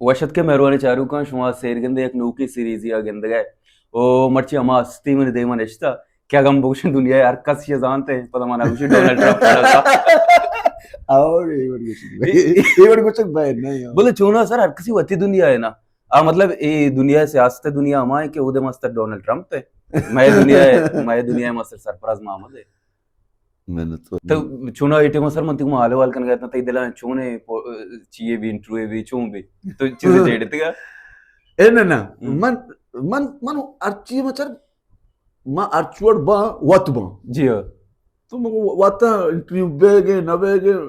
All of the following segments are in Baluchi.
وش اتکے مہروانیں چاروکاں، شما سیر گندے یک نوکیں سیریزے ءَ گندگ ءَ۔ او مرچی ہما ہستی منی دیم ءَ نشتہ کہ اگاں بگوشیں دنیا ءِ ہر کس چی زانت، پدا من گوشی ڈونلڈ ٹرمپ۔ اور اے وڑ گوشگ بے، اے وڑ گوشگ بے نہ۔ بلے چونا سر، ہر کسی وتی دنیا ہے نا۔ آ مطلب اے دنیا، سیاست دنیا ہما ہے کہ اودے مستر ڈونلڈ ٹرمپ ہے۔ مئے دنیا ہے، مئے دنیا ہے مستر سرفراز محمد ہے۔ محنت تو۔ تو چونا اے ٹائم سر من تئی گوما حال احوال کنگ ءَ اتاں، تئی دل ءَ چون اے پو-، چی اے بی، انٹرویو اے بی، چون بی؟ تو چیزے جیڑتگ ءَ؟ اے نہ، نہ۔ ہم۔ من، من، من ہر چی مچر، ما ہر چوڑ باں، وت باں۔ جی ہاں۔ تو مگو وت انٹرویو بیگ ءَ، نہ بیگ ءَ،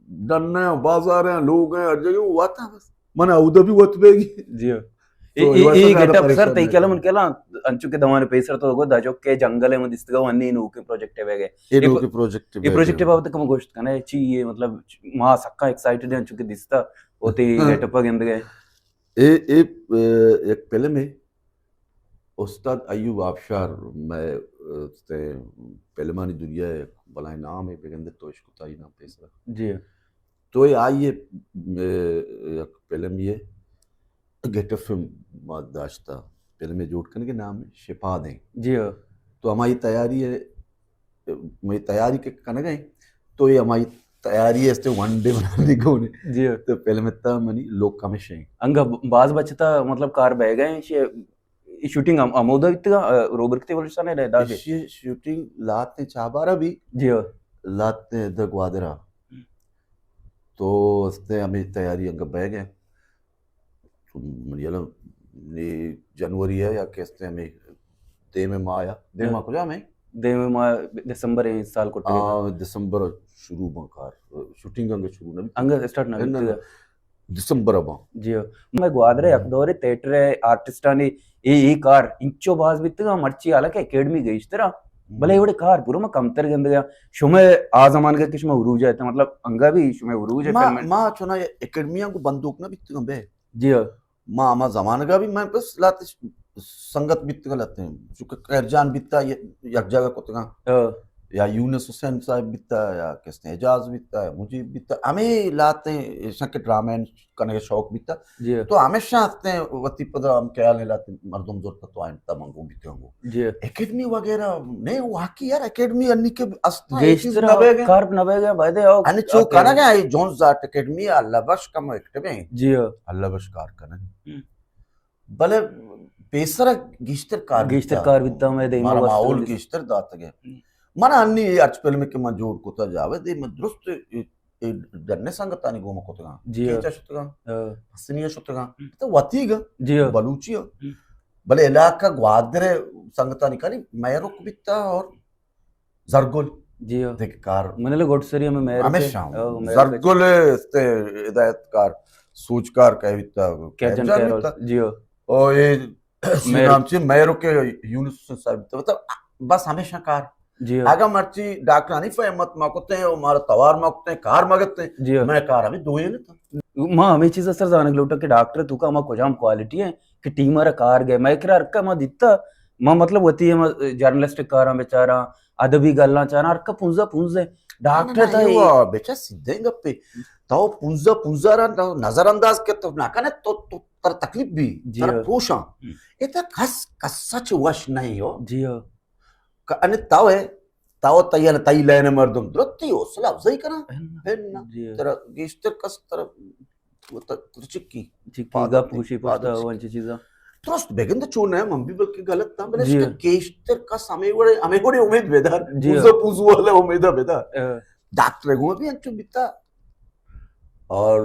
ڈن ءَ، بازار ءَ، لوگ ءَ، ہر جگہ وت بس۔ من اودا بھی وت بیگی۔ جی ہاں۔ تو اے، اے، اے واسطہ زیادہ گیٹ اپ سر، پریشان تئی نہ کلم کن۔ کلم انچو کہ دمان پیسر تو گو داجو کے جنگل ءَ من دیستگا، انی نوکیں پروجیکٹ ءَ بیگ ءَ۔ اے اے نوکیں پرو-، پروجیکٹ ءَ اے بیگ ءَ۔ پروجیکٹ ءِ بابت ءَ کم گوشت کنے، چی اے مطلب ما سکا ایکسائٹڈ ہیں انچو کہ دیستا، او تئی ہاں۔ گیٹ اپ ءَ گندگ ءَ۔ اے، اے، اے، یک فلم ہے، استاد ایوب آبشار، میں، اے، تے فلمانی دنیا ءَ بلائیں نام ہے، بگندے تو اشکتا ہی نام پیسر۔ جی۔ تو اے آئی ءِ، اے، یک فلم یہ گیٹ اپ ما داشتا، فلم جوڑ کنگ ءِ نام ہے شپا دیں۔ جی ہاں۔ تو ہمائی تیاری ہے، ہمائی تیاری کہ کنگ ءَ، تو اے ہمائی تیاری ہے، استے ون ڈے بنانے کو نے۔ جی ہاں۔ تو فلم تا منی لوگ کمش ہیں۔ انگا باز بچتا مطلب کار بہ گئے ہیں، شے-، شوٹنگ ہم-، ہمودا بیتگا، اے، روبرکتی بلوچستان ہے، دادے۔ شوٹنگ لاتے چابارا بھی، جی ہاں۔ لاتے در گوادرا۔ تو استے ہمیں تیاری انگا بہ گئے۔ تو منی یلہ نی جنوری ہے یا کہ استے ہمیں دیم ماہ یا دیم ماہ ہاں۔ کجا میں؟ دیم ماہ دسمبر ہے اس سال کو ٹکٹ۔ آ، دسمبر شروع باں کار۔ شوٹنگ انگا شروع نہ بیت۔ انگا اسٹارٹ نہ نہ، نہ، بیت۔ نہ۔ دسمبر ءَ باں۔ جی ہاں۔ مئے گوادر ءَ یک دورے تھیٹر ءِ آرٹسٹانی اے، اے کار انچو باز بیتگاں، مرچی حالانکہ اکیڈمی گیشتر آں، ہم۔ بلے اے وڑیں کار پورا ما کمتر گندگ ءَ آں۔ شمئے آ زمانگ ءَ کہ شما عروج ءَ اتاں، مطلب انگا بھی شمئے عروج ءَ ما، فلم ءَ؟ ما چونا اکیڈمیاں کو بندوک نہ بیتگاں بے۔ جی ہاں۔ ما ہما زمانگ ءَ بھی میں بس لاتے سنگت بیتگاں لاتے، چونکہ خیر جان بیتا، یہ یک جگہ کتگاں۔ ہاں۔ یا یونس حسین صاحب بیتا، یا کستے اعجاز بیتا، یا مجیب بیتا، ہمیں لاتے ایشاں کہ ڈرامہ کنگ ءِ شوق بیتا۔ جی۔ تو ہمیشہ ہستے وتی پدا ہم خیال لاتے مردم زورتا تو آئین تا منگو بیتے ہوں۔ جی۔ اکیڈمی وغیرہ نہیں، واقعی یار اکیڈمی انی کے استا اے چیز گیشتر نہ بیگے۔ کار نہ بیگے، بایدے او انی چو اکیڈمی۔ کنگے، اے جونز آرٹ اکیڈمی اللہ بخش کم ایکٹیو ہیں۔ جی۔ اللہ بخش کار کنگے۔ ہم۔ بلے پیسر گیشتر کار گیشتر بیتا۔ کار بیتا، میں دیما مارا واسطے ماحول بیت۔ گیشتر داتگے۔ ہم۔ من انی اے ہرچ فلم کہ من جوڑ کتا جاوید، اے من درست اے، اے جننے سنگتانی گوما کتگاں۔ جی۔ کیچا شتگاں۔ ہاں۔ حسنی شتگاں۔ تو وتی گا۔ جی۔ بلوچی ہاں۔ ہم۔ بلے علاقہ گوادر سنگتانی کاری مہرک بیتا اور زرگل۔ جی ہاں۔ دیکھ کار۔ من لے گڈ سری ہمیں مہرک ہمیشہ ہوں۔ او، مہرک۔ زرگل استے ہدایت کار، سوچ کار کہہ بیتا، کیچ اینڈ کیچ کیرول۔ بیتا۔ جی ہاں۔ او اے سی مہر۔ نام چی مہرک یونس حسین صاحب بیتا۔ مطلب بس ہمیشہ کار۔ جی ہاں۔ اگاں مرچی ڈاکٹر حنیف احمد ما کتے ہیں، او مارا توار ما کتے ہیں، کار ما گتے ہیں، جی ہاں۔ میں کار ہمیں دوئے لیتا۔ ما ہمیں چیز سر زانگ لوٹا کہ ڈاکٹر تو کا ہما کجام کوالٹی ہیں کہ ٹیم را کار گئے۔ میں کرا ہر کا ما دیتا، ما مطلب وتی ہم جرنلسٹ کاراں بیچاراں، ادبی گلاں چاراں، ہر کا پونزدہ پونزدہ ڈاکٹر نہ، نہ، تھا اے یہ۔ وا، بیچا سیدھے گپے۔ تو پونزدہ پونزدہ را نظر انداز کہ تو نہ کنے تو، تو تر تکلیف بھی، جی تر ہاں۔ پوشاں۔ ہم۔ اے تا کس، کس سچ وش نہیں ہو۔ جی ہاں۔ کہ ان تاو ہے، تاو تئی ان تئی لین مردم درتی حوصلہ افزائی کنا۔ ہن۔ ہن۔ جی۔ ترا گیشتر کس ترا، ترا چکی۔ چکی، پادا گپ گوشی پشتا چکی۔ وانچی چیزا۔ درست بگند چون ہے، من بھی بلکہ غلط تھا، بلے جی۔ اس کے گیشتر کس ہمیں وڑے، ہمیں وڑے امید بیدار۔ جی۔ پوزا پوزو والا امید بیدار۔ ہاں۔ ڈاکٹر گو بھی انچو بیتا۔ اور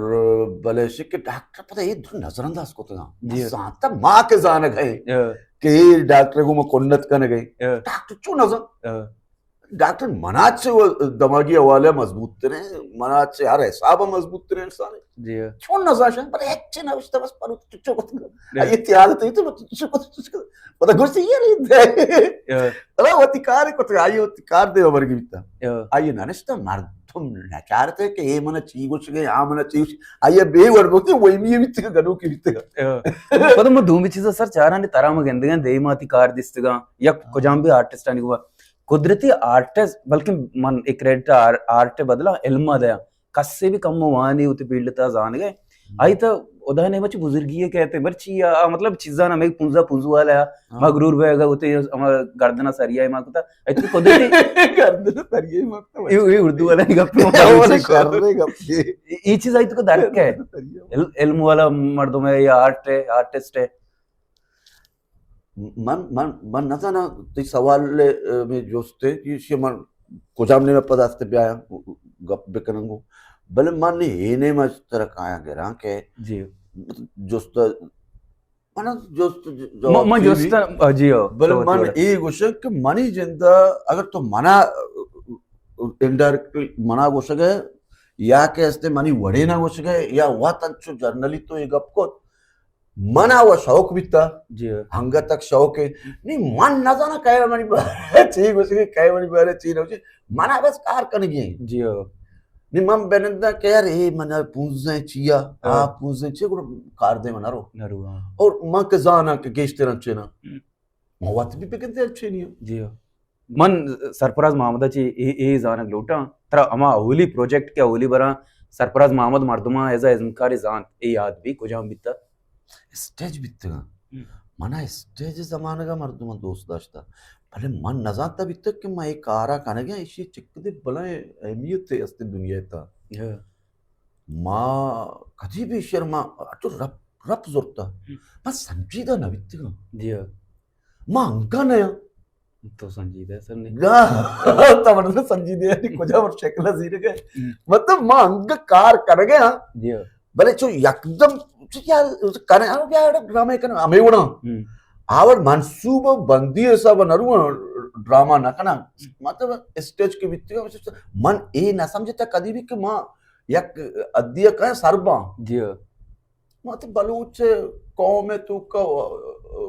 بلے شک ڈاکٹر پتہ یہ دو نظر انداز کو تھا۔ جی۔ سانتا ماں کے زانگ ہے ہاں۔ کہ یہ ڈاکٹر گو میں کنت کن گئے۔ ہاں۔ ڈاکٹر چو نظر۔ ہاں۔ ڈاکٹر منا چہ وہ دماغی حوالے مضبوط تریں، منا چہ ہر حساب مضبوط تریں انسان ہے۔ جی ہاں۔ چون نزاشن، بلے ہچ نہ وشتا بس پرو چچو کت۔ جی۔ آئی تیار تھی تو چچو کت، چچو کت۔ پتہ گوشتی یہ نہیں دے۔ ہاں۔ پتہ وتی کار کت، آئی وتی کار دے امر کی بیتا۔ ہاں۔ آئی نہ نشتا مردم نچارتے کہ اے منا چی گوش گئے، آ منا چی گوش۔ آئی بے ور بوتے، وہی می بیتے گنو کی بیتے۔ ہاں۔ پتہ میں دومی چیز سر چارانی ترا میں گندگاں دے ماتی کار دستگاں، یا ہاں۔ کجام بھی آرٹسٹانی کو قدرتی آرٹسٹ، بلکہ من ایک کریڈٹ آر-، آرٹ بدلا علم ءَ دیا۔ کسے بھی کم وانی ہوتی فیلڈ تا زان گئے۔ ہم۔ آئی تا خدا نے مچ بزرگی ہے کہتے، مرچی آ، آ، مطلب چیزاں ہمیں پونزا پونزو والا ہے، ہاں۔ مغرور بہ گا ہوتے، ہم گردنا سریا ما کتا، اے تو قدرتی گردن سریا ما کتا۔ یہ، یہ اردو والا نہیں گپ، یہ شر ہے گپ یہ۔ یہ چیز آئی تو کو درک ہے۔ گردن سریا۔ عل-، علم والا مردم ہے یا آرٹ ہے، آرٹسٹ ہے۔ من، من، من نزاناں تئی سوال ءَ، اے، میں جست ہے کہ ایشی من کجام نیمہ پدا است بیایاں گپ بکناں گوں۔ بلے من اے نیمہ ترا کایاں گراں کہ جی۔ جست، من جست ج-، جواب من، من چی جست، بھی؟ آ، جی ہو، بلے تو من وتی وڑا۔ اے گوشاں کہ منی جند ءَ اگر تو منا انڈائریکٹلی منا گوشگ ءَ یا کہ استے منی وڑے نہ گوشگ ءَ یا وت انچو جنرلی تو اے گپ کت، منا و شوق بیتا۔ جی۔ انگت تک شوق ہے۔ نہیں، من نزاناں کئے منی بارے چی گوشگے، کئے منی بارے چی نہ گوشگے۔ منا بس کار کنگی ہے۔ جی۔ نہیں، من بنندہ کہ یار، اے منا پونزیں چیا، آ ہاں۔ پونزیں چیا، گڑا کار دے منا رو۔ نہ رو، ہاں۔ اور من کہ زاناں کہ گیشتر انچے نا۔ ہم۔ من وت بھی بگندے انچے نہیں۔ جی۔ من سرفراز محمد ءَ چہ اے، اے زانگ لوٹاں، ترا ہما اولی پروجیکٹ کہ اولی براں سرفراز محمد مردماں ایز ا ازمکارے زانت، اے یاد بی کجام بیتا؟ اسٹیج بیتگاں۔ ہم۔ منا اسٹیج زمانگ ءَ مردماں دوست داشتا، بلے من نزانتا بیتگ کہ من اے کارا کنگا، ایشی چک دے بلائیں اہمیت است دنیا تا۔ ہاں۔ ما کدی بھی شر ما اچو رپ، رپ زرتا۔ ہم۔ من سنجیدہ نہ بیتگاں۔ جی ہاں۔ ما انگا نیا۔ تو سنجیدہ سر نے۔ نا، تو من سنجیدہ یعنی کجا مر شکل زیر گئے۔ ہم۔ مطلب ما انگا کار کر گیا۔ جی ہاں۔ بلے چو یکدم چو کیا کرے، ہم بیا اڑا ڈرامے کرے، ہمیں وڑا۔ ہم۔ آوڑ منصوبہ بندی حساب نہ رو ڈرامہ نہ کنا۔ مطلب اسٹیج کے بیتی من اے نہ سمجھتا کدی بھی کہ ما یک ادیہ کا سر باں۔ جی ہاں۔ مت بلوچ قوم ءِ توکا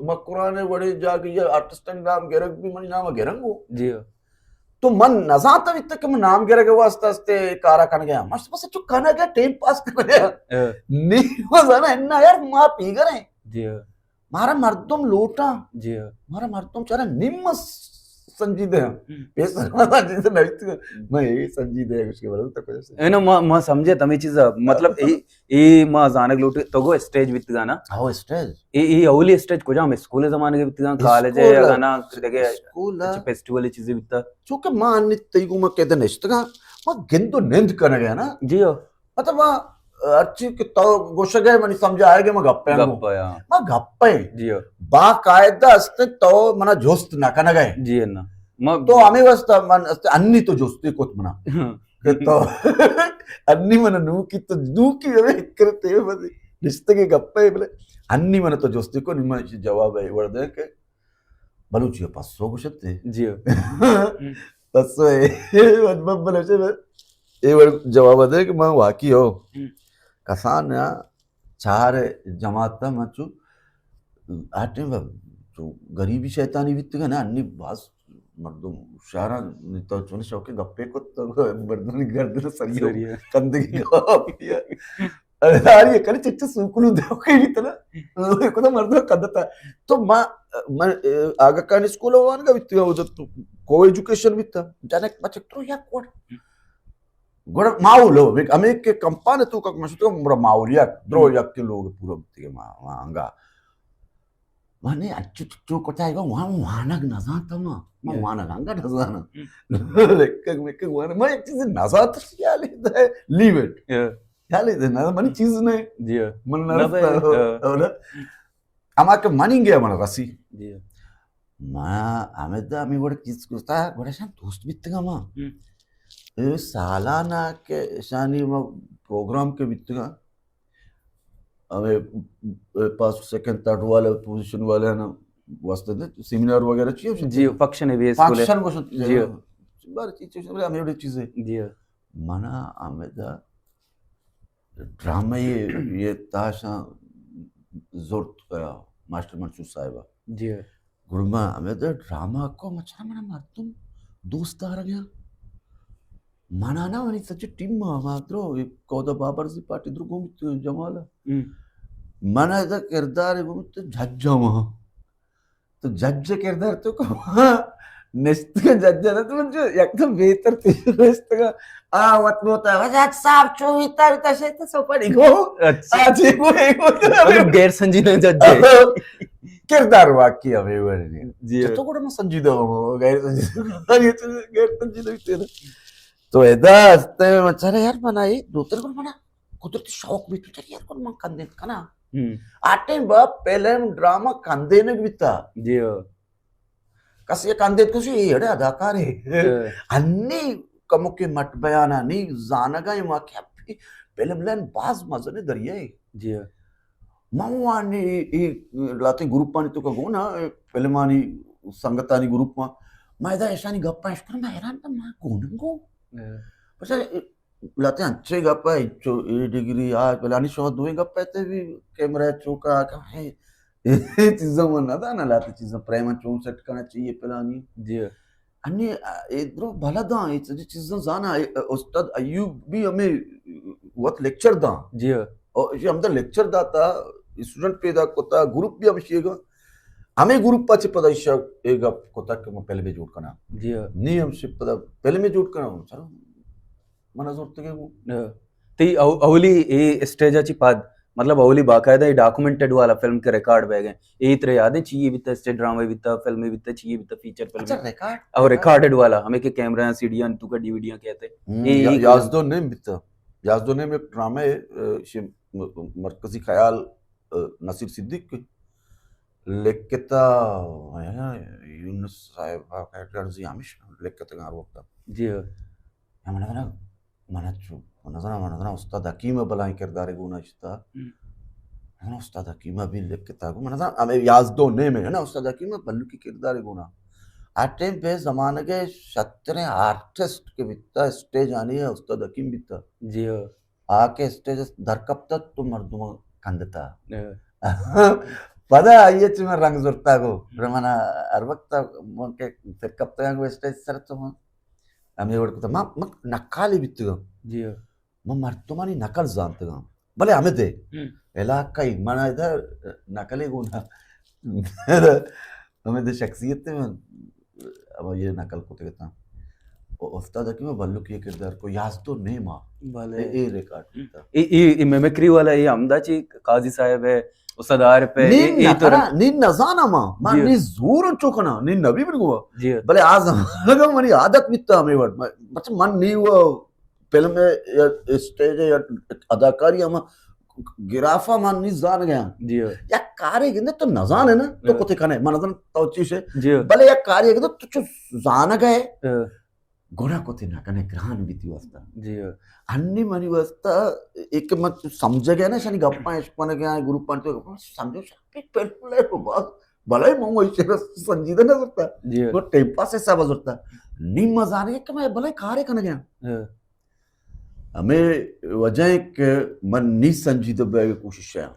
مکران ءِ وڑیں جاگہ یا آرٹسٹانی نام گرگ بھی منی نام گرنگ ہو۔ جی۔ تو من نزانتا بیتا کہ من نام گرگ ءِ واسطہ استے کارا کنگ ءَ۔ مست بس چو کنگ ءَ، ٹائم پاس کنگ ءَ۔ ہاں۔ نی مزانا انا یار ما پیگر ہیں۔ جی۔ مارا مردم لوٹاں۔ جی۔ مارا مردم چارا نیم سنجیدہ ہیں۔ ہم۔ پیسر ما سنجیدہ نہیں تو میں یہ سنجیدہ ہے کچھ کے بارے تو کچھ۔ اے نا، ما، ما سمجھے تمہیں چیز، مطلب، اے اے ما زانگ لوٹے تو گو اسٹیج بیتگا نا؟ ہاں، اسٹیج۔ اے، اے اولی اسٹیج کجام؟ اسکول زمانے کے بیتگا، کالج ہے اسکول، یا گانا دگے؟ اسکول۔ اچھا، فیسٹیول چیزیں بیتا؟ چونکہ ما انی تئی گو ما کہتے نشتگا، ما گند و نند کنگا نا۔ جی ہو۔ مطلب ما ہرچی کہ تو گوشگے منی سمجھ آئے گے، ما گپے گپ۔ ما گپے۔ جی ہو۔ باقاعدہ است تو منا جست نہ کنگے۔ جی نا۔ ما تو ہمیں واسطہ من است انی تو جستی کت منا۔ ہاں۔ کہ تو انی من نوکی تو نوکی ہمیں کرتے بس نشتگے گپے بلے انی من تو جستی کو نی من جواب ہے وڑ دے کہ بلوچی پسو گوشتے۔ جی۔ پسو ہے۔ من بلوچی اے وڑ جواب دے کہ من واقعی ہو۔ ہم۔ کسان چار جماعت تا من چو آ ٹائم تو غریبی شیطانی بیتگا نا، انی باز مردم ہوشیاراں، نی تو چون شوق گپے کت تو مردم گردن سریو سریو۔ کندگی گپ۔ ارے یار، یہ کلی چچ سوکلو دے کئی بیتنا۔ کدا مردم کندتا۔ تو ما، من آگا کان اسکول وانگا بیتگا، ادھر تو کو ایجوکیشن بیتا۔ جانے بچک تو یا کوڑ۔ گڑا ماحول ہو، ہمیں کہ کمپان تو کا مشتو ماحولیات، درو ہم۔ یک کے لوگ پورا بیتگے ما، ما انگا۔ مانے اچو تو کتا ہے، وان وانگ نزانتا ما۔ ما ہم۔ وانگ انگا نزانا۔ ہم۔ لکگ مکگ وانگ، ما ایک چیز نزانتا، خیال ہے، لیو اٹ۔ ہاں۔ خیال ہے، نہ، منی چیز نہیں۔ جی ہاں۔ من نہ نہ رستا۔ بھائی، ہاں۔ اور ہما کہ منی گیا من رسی۔ جی ہاں۔ ما ہمیں دا ہمیں وڑ چیز کرتا، گڑا شان دوست بیتگا ما۔ ہم۔ اے سالانا کہ شانی ما پروگرام کے بیتگا۔ ہمیں، اے، فرسٹ، سیکنڈ، تھرڈ والے، پوزیشن والے نا واسطے دے، سیمینار وغیرہ چیئے؟ جی، فنکشن ہے، بیس کولے۔ فنکشن کو شد-، جی۔ بار چیز، چیز، ہمیں بڑی چیزیں۔ جی۔ منا ہمیں دا ڈرامہ یہ، یہ تاشا زورت کیا ماسٹر منصور صاحبہ۔ جی۔ گڑا ما ہمیں در ڈرامہ کو مچا منا مردم دوست دارگ ءَ۔ منا نا منی سچ ٹیم ما، ما درو کودا بابرزی پارٹی درو گومیت جمال۔ ہم۔ منا ادا کردار گومیت جج ما۔ تو جج کردار تو کو نشتگاں جج ءَ تو جو یکدم بے ترتیب نشتگاں۔ آ وت بوتا، "جج صاحب چو بیتا بیتا شیت سوپڑی گو۔" اچھا۔ آ جی گو، اے گو۔ مطلب غیر سنجیدہ جج ہے۔ کردار واقعی ہمے وڑ نہیں۔ جی۔ تو گوڑا میں سنجیدہ ہوں، غیر سنجیدہ۔ یہ تو غیر سنجیدہ بیتے نا۔ تو ادا ہستے میں مچارے یار بنائی، دو تر گڑ بنا۔ قدرتی شوق بیت، چل یار گڑ من کندینت کناں۔ ہم۔ آ ٹائم با فلم ڈرامہ کندینگ بیتا۔ جی ہو۔ کس یک کندینت کسی، اے اڑے اداکار ہے۔ ہاں۔ انی کمو کے مٹ بیانا نی زانگا ما کہ فلم لین باز مزنے دریا ہے۔ جی ہو۔ من وانی اے، اے لاتے گروپانی تو کا گونا، فلمانی سنگتانی گروپ ما، ما ادا ایشانی گپا اش کر، ما حیران تھا، ما گوننگو۔ ہاں۔ بس لاتے انچے گپ ہے، چو اے ڈگری آ، پلانی شما دوئیں گپ ہے، تے بھی کیمرہ چوکا کہ ہے، اے چیزاں من نہ دانا، لاتے چیزاں پریمن چون سیٹ کرنا چاہیے پلانی۔ جی۔ انی اے درو بھلا داں، اے چیزاں، چیزاں زانا، اے استاد ایوب بھی ہمیں وقت لیکچر داں۔ جی۔ اور یہ ہمدا لیکچر داتا، اسٹوڈنٹ پیدا کوتا، گروپ بھی ہمشی گا۔ ہمیں گروپ پچے پدا ایشا اے گپ کوتا کہ میں پہلے بھی جوڑ کنا۔ جی۔ نی ہمشی پدا پہلے میں جوڑ کنا، سر من زورتگے گوں۔ ہاں۔ تئی او-، اولی اے اسٹیج ءَ چی پد، مطلب اولی باقاعدہ اے ڈاکومنٹڈ والا فلم کہ ریکارڈ بہ گئے۔ اے ترے یاد ہیں چی بیتا، اسٹیج ڈرامہ بیتا، فلم بیتا، چی بیتا، فیچر فلم۔ اچھا، ریکارڈ؟ او ریکارڈڈ والا، ہمیں کہ کیمرہ، سی ڈیاں، تو کا ڈی وی ڈیاں کہتے۔ ہم، اے، یا-، اے یازدہ نیم بیتا۔ یازدہ نیم ایک ڈرامہ ہے، اے، شی م-، مرکزی خیال، اے، نصیر صدیق لکھتا، یونس صاحب، خیر جان زی ہمیش لکھتا گار وقتا۔ جی ہاں۔ ہم نہ، نہ، من چو، من نزاناں، من نزاناں، استاد حکیم ءَ بلاہیں کردارے گون ءَ اشتا۔ ہم۔ من نزاناں، استاد حکیم ءَ بھی لکھتا گو، من نزاناں، ہمے یازدہ نیم ہے نا، استاد حکیم ءَ بلوکی کردارے گون ءَ۔ آ ٹائم پہ زمانگ ءِ شتریں آرٹسٹ کہ بیتا، اسٹیج آنی ہے، استاد حکیم بیتا۔ جی ہاں۔ آ کہ اسٹیج ءَ در کپتا تو مردم کندتا۔ ہاں۔ پدا آئی ءَ چہ من رنگ زرتا گو، منا ہر وقت من کہ سر کپتگاں گو اسٹیج سر تو من ہمے وڑ کتا۔ من، من نقالے بیتگاں۔ جی ہاں۔ من مردمانی نقل زانتگاں۔ بلے ہمے دے ہم۔ علاقہ ای من ادا نقلے گونا۔ ہمے دے شخصیت من ہمے یہ نقل کتگ اتاں۔ او استاد حکیم بلوکی کردار کو یازدہ نیما۔ بلے۔ اے، اے ریکارڈ بیتا۔ اے، اے، اے میمکری والا اے ہمدا چی قاضی صاحب ہے، استاد عارف ہے، نی اے، اے تو نقلا، نی نزاناں ما، ما جی۔ نی زور چو کنا، نی نبی بن گوا۔ جی۔ بلے آ زمانگ منی عادت بیتا ہمے وڑ۔ بچ من نی وہ فلم یا اسٹیج یا اداکاری ہم گرافا من نی زانگاں۔ جی۔ یک کارے گندے تو نزانے نا، تو ہاں۔ کتے کنے، من نزان تو چیش ہے۔ جی۔ بلے یک کارے گندے تو چو زانگ ہے۔ ہاں۔ گڑا کتے نہ کنے گران بیتی واسطہ۔ جی۔ انی منی واسطہ ایک من سمجھ گیا نا، شانی گپاں اش کنے گیا، گروپاں تو سمجھو شاپی پہلے بس بلے من وہی چیز سنجیدہ نہ زرتا۔ جی۔ وہ ٹائم پاس حساب زرتا۔ نی مزانے کہ میں بلے کارے کنے گیا۔ ہاں۔ ہمے وجہ ہے کہ من نی سنجیدہ بیگ کوشش ہے۔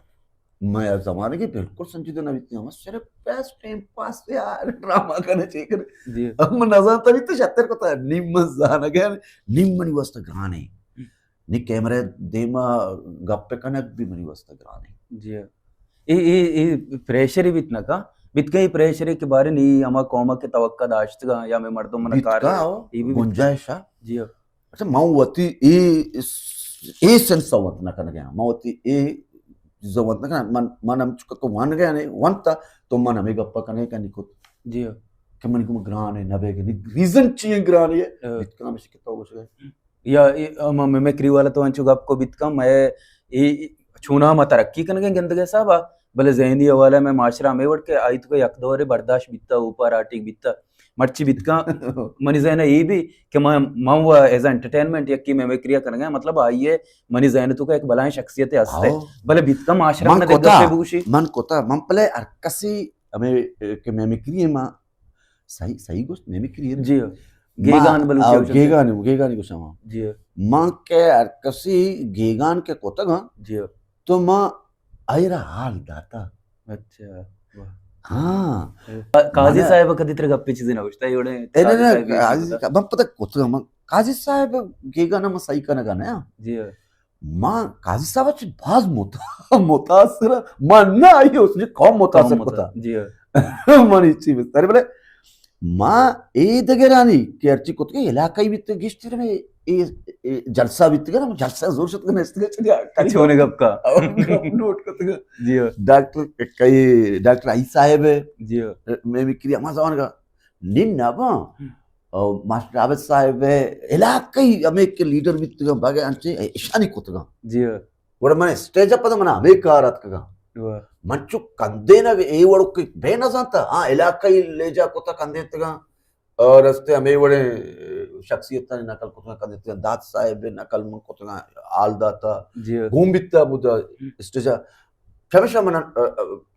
میں زمانگے بالکل سنجیدہ نہ بیتی ہوں۔ صرف بس ٹائم پاس یا ڈرامہ کنے چے کنے۔ جی۔ ہم نزانتا بیتا شتر کتا۔ نی من زانگے، نی منی واسطہ گرانے۔ نی کیمرہ دیما گپ کنگ بھی منی واسطہ گرانے۔ جی۔ اے، اے، اے پریشر بیت نہ کا؟ بیت کئی پریشر کے بارے نی ہما قوم کے توقع داشتگا یا میں مردم من بیت کار کا ہو؟ اے بھی بیت۔ گنجائش ہے۔ جی۔ اچھا، من وتی اے، اے سنس ءَ ونت نہ کنگ ءَ آں۔ من وتی اے چیز ءَ ونت نہ کنگ ءَ آں۔ من، من ہم چکا کہ وان گیا نے، ونتا تو من ہمے گپا کنگ ءَ کنی کت۔ جی۔ کہ منی گوما گران ہے، نہ بیگ ریزن چی ہے گران ہے؟ ہاں۔ بیت کنا ہمیشہ کہ تو گوشگ ءَ۔ یا اے، ہما میمکری والا تو انچو گپ کو بیت کن، مئے اے چونا ما ترقی کنگ ءَ گندگ ءَ صاحب، بلے ذہنی حوالہ میں معاشرہ ہمے وڑ کہ آئی تو یک دورے برداشت بیتا، اوپر آٹیک بیتا۔ مرچی بیت کن منی ذہن ءَ اے بھی کہ من، من و ایز انٹرٹینمنٹ یکی میمکری ءَ کنگ ءَ آں، مطلب آئی ءَ منی ذہن ءِ توکا یک بلاہیں شخصیتے ہست ءَ۔ ہاو۔ بلے بیت کن معاشرہ من من کتا، دگہ گپے بگوشی۔ من کتا، من پلے ہر کسی ہمے، اے، کہ میمکری ءَ ما صحیح، صحیح گوشت، میمکری ءَ۔ جی۔ ما، گیگان بلوچی آ، گوشنت۔ گیگان، گیگانی گوشاں ما۔ جی۔ من کہ ہر کسی گیگان کہ کتگ آں، جی۔ تو ما آئی را حال داتا۔ اچھا، واہ۔ ہاں۔ اے، قاضی مانا صاحب کدی ترا گپے چیزے نہ گوشتا، اے وڑے اے، نہ، قاضی نہ، صاحب اے قاضی چیز صاحب، من پتہ کتگ، من قاضی صاحب گیگانا من صحیح کنگا نہ۔ جی۔ من قاضی صاحب چہ باز متا-، متاثر، من نہ آئی، اس نے قوم متاثر قوم متا-، کتا۔ جی۔ من اے چیز بس، ارے بلے ما اے دگرانی کہ ہرچی کتگے علاقائی بیتگ، گیشتر میں اے، اے جلسہ بیتگ نا، جلسہ زور شتگ نشتگ چلیا، چونے گپ کا۔ نوٹ کتگ۔ جی ہو۔ ڈاکٹر کئی، ڈاکٹر آئی صاحب ہے۔ جی ہو۔ میں مکری ہما زمان کا نین نہ با۔ ہم۔ اور ماسٹر عابد صاحب ہے، علاقائی ہمیں کہ لیڈر بیتگ، باگے انچے اشانی کتگا۔ جی ہو۔ گڑا من اسٹیج ء پد من ہمے کار اتکگاں۔ واہ۔ من چو کندینگ اے وڑ کہ بے نہ زانتا، ہاں، علاقائی لیجا کتا کندینتگاں اور استے ہمے وڑیں شخصیتانی نقل کتگاں کندینتگاں، داد صاحب نقل من کتگاں، حال داتا، جی۔ گون بیتا بودا اسٹیج ء۔ پمیشا من، ا، ا،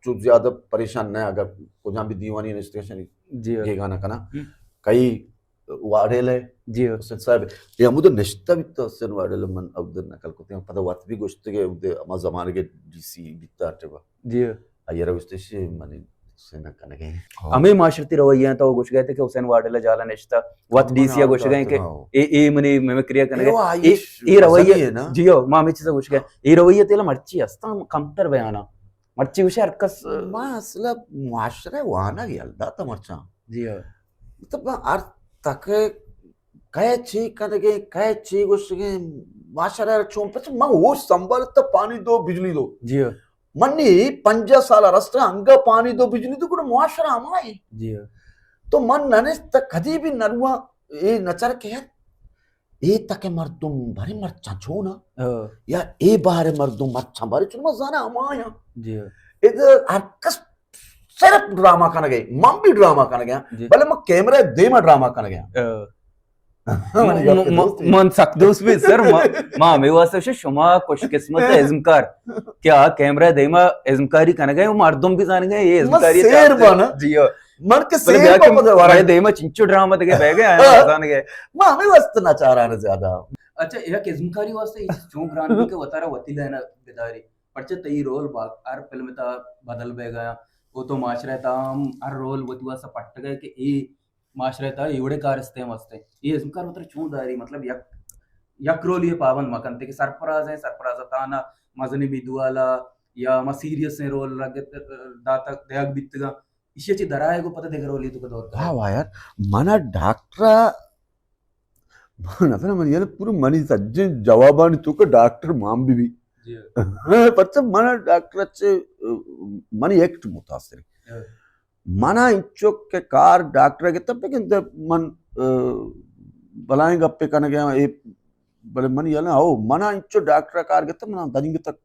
چو زیادہ پریشان نہ، اگر کجام بھی دیوانی نشتگاں شنی جی۔ گیگانا کنا۔ ہم۔ کئی واڈیل ہے۔ جی۔ حسین صاحب، یہ ہمود نشتہ بیتا حسین واڈیل من عبد نقل کتے ہیں، پتہ وقت بھی گوشتے کہ عبد اما زمانے کے ڈی سی بیتا ٹبا۔ جی۔ آئیے روشتے شی منی حسین کنگے۔ ہاں۔ ہمیں معاشرتی رویہ ہیں تو گوش گئے تھے کہ حسین واڈیل جالا نشتہ، وقت ڈی سی گوش گئے کہ ہاں۔ اے، اے منی میمکری کنگے۔ اے، اے رویہ ہے نا؟ جی ہو، ما ہمیں چیزا گوش گئے۔ اے رویہ تیلا مرچی ہستا کمتر بیانا۔ مرچی گوشے ہر کس ما اصل معاشرہ وانگ یلدا تا مرچاں۔ جی ہاں۔ مطلب ہر تک کئے چی کنگے، کئے چی گوشگے، معاشرہ چون پچ من ہوش سنبھالتا پانی دو بجلی دو۔ جی ہاں۔ منی پنجاہ سال رستہ انگا پانی دو بجلی دو گڑا معاشرہ ہمائیں۔ جی ہاں۔ تو من ننشت کدی بھی نرواں اے نچر کہ یار اے تک مردم بارے مرچاں چونا؟ ہاں۔ یا اے بارے مردم مرچاں بارے چون ما زانا ہمایاں۔ جی۔ اے ہر کس صرف ڈرامہ کنگے، من بھی ڈرامہ کنگے، جی۔ بلے من کیمرہ دیما ڈرامہ کنگے۔ ہاں۔ من سک دوست بھی سر، ما، ما ہمیں واسطے شما خوش قسمت ہے ازمکار کہ آ کیمرہ دیما ازمکاری کنگے، مردم بھی زانگے، یہ ازمکاری سیر بانا۔ جی ہاں۔ من کہ بلے سیر بیا کہ پا پتہ ورا۔ مئے دیما چنچو ڈرامہ دگے بہ گئے، آیا زان گئے۔ ما ہمیں واسطے ناچاران زیادہ۔ اچھا، یک ازمکاری واسطے یہ چیز چون گران بھی کہ وتارا وتی لینا بداری۔ پرچہ تئی رول با، ہر فلم تا بدل بہ گیا۔ وہ تو معاشرہ تا ہم ہر رول وتی واسطے پٹ گئے کہ اے معاشرہ تا ایوڑے کار استے ہم استے۔ یہ ازمکار وتارا چون داری، مطلب یک، یک رول یہ پابند مکنتے کہ سرپراز ہیں، سرپراز تانا مزنی میدوالا یا ما سیریس ہیں رول رگت داتا دیگ بیتگا۔ ایشی چی درائے گو پتہ دگہ رولی تو دور کا۔ واہ واہ یار، منا ڈاکٹر، من اصلا من یعنی پورا منی سجے جوابانی تو کہ ڈاکٹر مان بی بی۔ جی۔ پرچہ منا ڈاکٹر اچھے، منی ایکٹ متاثر۔ ہاں۔ منا انچو کہ کار ڈاکٹر کے تب کہ من، آ، بلائیں گپے کنگے، اے، بلے من یلا او منا انچو ڈاکٹر کار گتا منا دنگ تک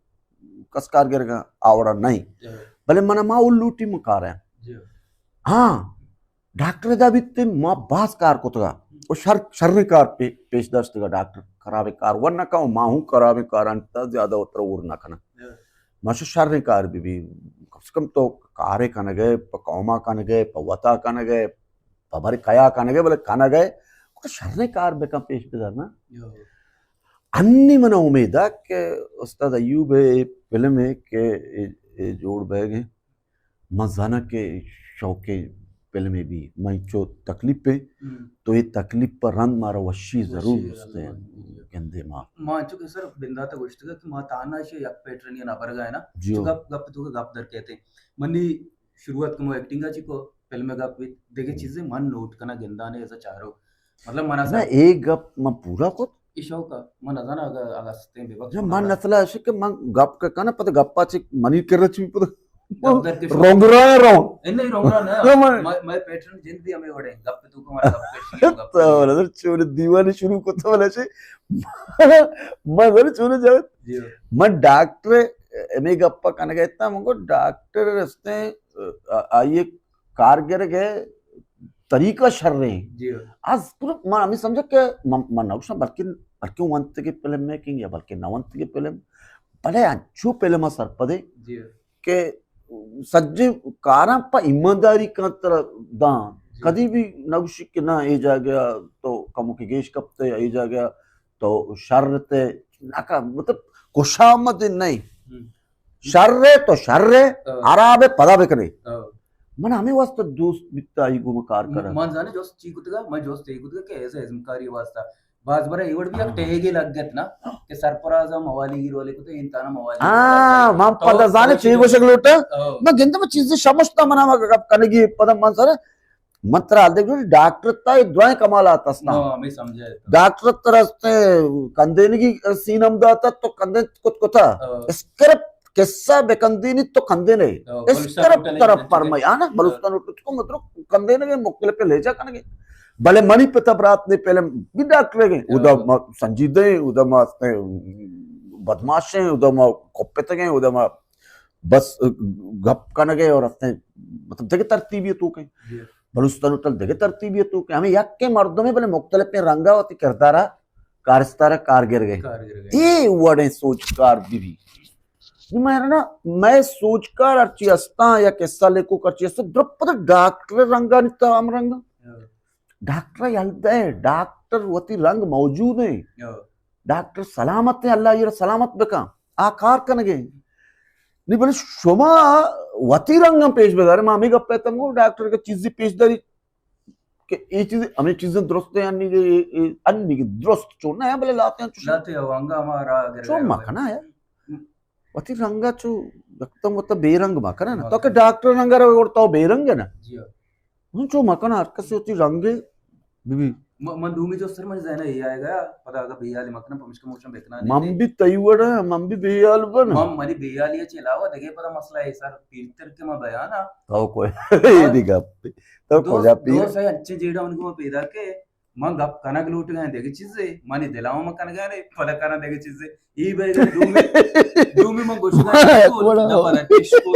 کس کار گرگا آوڑا نہیں۔ جی۔ بلے منا ما الو ٹیم کار ہے۔ جی۔ ہاں، ڈاکٹر دا بیت ما باز کار کتگا۔ او شر، شر کار پہ، پیش داشتگا ڈاکٹر خراب کار ور نہ کاؤ، ما ہوں خراب کار انت زیادہ اتر اور نہ کنا۔ جی۔ ما شو شر کار بی بی، کم سے کم تو کارے کنگے، پہ قوما کنگے، پہ وطا کنگے، پہ بری کیا کنگے، بلے کنگے، تو شر کار بکن پیش بدار نا۔ جی۔ انی من امید ہے کہ استاد ایوب ہے، اے فلم ہے کہ اے، اے جوڑ بہ گئے۔ من زاناں کہ شوقیں فلمے بی، من انچو تکلیف پہ، ہم۔ تو اے تکلیف پر رند مارا وشی وشی ضرور رند است مارا، جی۔ گندے ما۔ ما انچو کہ سر بندات گوشتگا کہ ما تانا شے یک پیٹرنی نہ برگا ہے نا، جی۔ چو گپ، گپ تو گپ در کہتے۔ منی شروعات کمو ایکٹنگ چی کو، فلم گپ بیت، دیگه ہم۔ چیزیں من نوٹ کنا گندانے ایسا چارو۔ مطلب، من نہ، اصل اے گپ من پورا کت۔ اے شوق ء، من نزاناں اگہ، اگہ استیں بے وقت نہ، من من اصل اش کہ من گپ ک-، کناں، پتہ گپا چہ منی کر چی پتہ گپ در کش۔ رونگ رہا ہے، رونگ۔ اے نہیں، رونگ رہا نہ۔ نہ، من مئے، مئے پیٹرن جند بھی ہمیں وڑے، گپ تو کو ہمارا گپ کشی، گپ تو والا سر چور دیوانے شروع کو تو والا چے۔ من سر چور جاوت۔ جی۔ من ڈاکٹر، ہمیں گپا کنگا اتنا، من کو ڈاکٹر استیں، آ-، آئیے کارگر گئے طریقہ شر ہیں۔ جی۔ از پورا من ہمیں سمجھا کہ من، من نہ گوشاں، بلکہ، بلکہ ونت کے فلم میکنگ یا بلکہ نہ ونت کے فلم، بلے انچو فلم سرپدے جی۔ کہ سجے کاراں پہ ایمانداری کا طرح داں۔ جی۔ کدی بھی نہ گوشی کہ نہ اے جاگہ تو کمو کہ گیش کپتے یا اے جاگہ تو شر تے، نہ کا، مطلب، خوشامد نہیں۔ ہم۔ شر ہے تو شر ہے، ہاں۔ خراب ہے پدا بکنے۔ ہاں۔ من ہمیں واسطہ دوست بیتا ہی گم کار کرا۔ من زانے جوست چی کتگا، من جوست چی کتگا کہ ایسے ازمکاری واسطہ۔ باز برا ایوڑ بھی ایک ہاں۔ ٹیگے لگ گت نا، کہ سرپراز ہم حوالی گیر والے کو تو انتانا حوالی ہاں، گیر والے۔ من تو پدا زانے تو چی چیز گوشک لوٹا۔ ہاں۔ من گندم چیز شمشتا منا ما گپ کنگی پدا من سر من ترا حال دیکھ، ڈاکٹر تا یہ درائیں کمالات ہستاں۔ ہاں، ہمیں سمجھا ہے۔ ڈاکٹر ترا ہستے کندینگی سین ہم داتا تو کندین کت کتا۔ ہاں۔ اسکرپٹ قصہ بکندینی تو کندینے۔ ہاں، بلوچستان اسکرپٹ ہوٹل طرف انچو فرمائی، ہاں نا، ہاں۔ بلوچستان ہوٹل کو مطلب کندینے مختلف لہجہ کنگے۔ بلے منی پتا برات نے پہلے بھی ڈاکٹر گئے، ہاں۔ ادا ما سنجیدہ ہیں، ادا ما ہستے بدماش ہیں، ادا ما کپتگیں، ادا ما بس گپ کنگے اور ہستے مطلب دگہ ترتیبی تو کہیں۔ جی۔ بلوچستان ہوٹل دگہ ترتیبی تو کہ ہمیں یک کے مردمے بلے مختلف رنگا وتی کردارا کارستارا کارگر گئے۔ کارگر گئے۔ اے وڑیں سوچ کار بی بی۔ نی مئے نا، مئے سوچ کار ہرچی ہستاں یا قصہ لیکو ہرچی ہستاں، درپد ڈاکٹر رنگا نی تام رنگا۔ ہاں۔ ڈاکٹر یل دے، ڈاکٹر وتی رنگ موجود ہیں۔ ہاں۔ ڈاکٹر سلامت ہیں، اللہ یہ سلامت بکن۔ آ کار کنگے۔ نی بلے شما وتی رنگا پیش بدارے، ما ہمیں گپ پیتم گو ڈاکٹر کا چیزی پیش داری کہ اے چیز، ہمیں چیزیں درست ہیں، انی کہ اے، اے، انی کہ درست چون نہ ہے، بلے لاتے ہیں چون۔ لاتے ہیں، وانگا ہمارا اگر چون مکنا ہے۔ ہم۔ وتی رنگا چو یکدم وتا بے رنگ مکنا نا۔ تو کہ ڈاکٹر رنگا رو اور تو بے رنگ ہے نا۔ جی ہاں۔ ہوں چو مکنا ہر کسی وتی رنگے بی بی۔ م-، من دومی جو سر من ذہن ہے یہ آئے گا، پدا اگر بے حال مکنا پمشکا موشن بکنا من بھی تئی وڑا، من بھی بے حال بن۔ من منی بے حالی چے علاوہ دگے پدا مسئلہ ہے سر، پیرتر کے ما بیانا۔ تو کوئی، یہ دی گپ۔ تو دو، کجا پیر؟ دو سے اچھے جیڑا ان کو پیدا کے، من گپ کنگ لوٹ گئے دگہ چیزے، منی دلاؤں میں کن گئے، پدا کنا دگہ چیزے۔ ای بے گا دومی، دومی من گوشگا، نہ پدا ٹش کو۔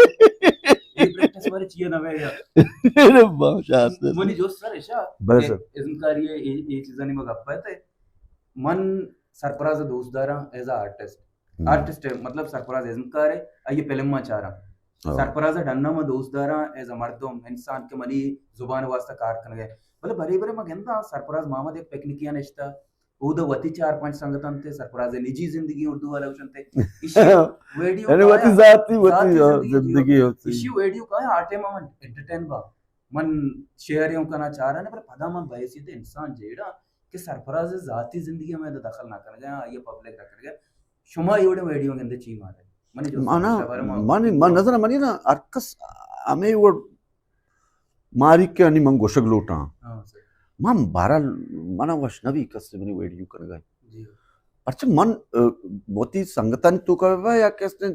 ای پریکٹس مارے چیا نہ بے گا۔ بہت شاستر۔ منی جو سر اشا، بلے سر۔ اذن کاری ہے، ای، ای چیزانی ما گپ ہے تے۔ من سرفراز دوست داراں ایز اے آرٹسٹ۔ ہم۔ آرٹسٹ ہے، مطلب سرفراز اذن کار ہے، آئی فلم ما چاراں۔ ہاں۔ سرفراز ڈنا ما دوست داراں ایز اے مردم، انسان کہ منی زبان واسطہ کار کنگے۔ بلے برے برے ما گنداں سرفراز محمد یک پکنکی نشتا، اودا وتی چار پنچ سنگت انت، سرفراز نجی زندگی اردو والا گوشنت۔ ایشی ویڈیو یعنی کایا، وتی ذاتی، وتی ذاتی زندگی زندگی جیو۔ ہوتی۔ ایشی ویڈیو کایا آ ٹائم من انٹرٹین با۔ من شیئر ہوں کنا چارا نے، پر پدا من بحیثیت انسان جیڑا کہ سرفراز ذاتی زندگی میں دخل نہ کر گیا، یہ پبلک نہ کر گیا۔ شما یہ ویڈیو گندے چی مارے؟ منی جو مانا، شبر ما منی، من نظر منی نا، ہر کس ہمیں وہ ماری کہ انی من گوشگ لوٹاں۔ ہاں، سر۔ من بہرحال، منا وش نبی کس منی ویڈیو کنگا۔ جی۔ پرچہ من، ا، وتی سنگتانی توکا بہ یا کس نے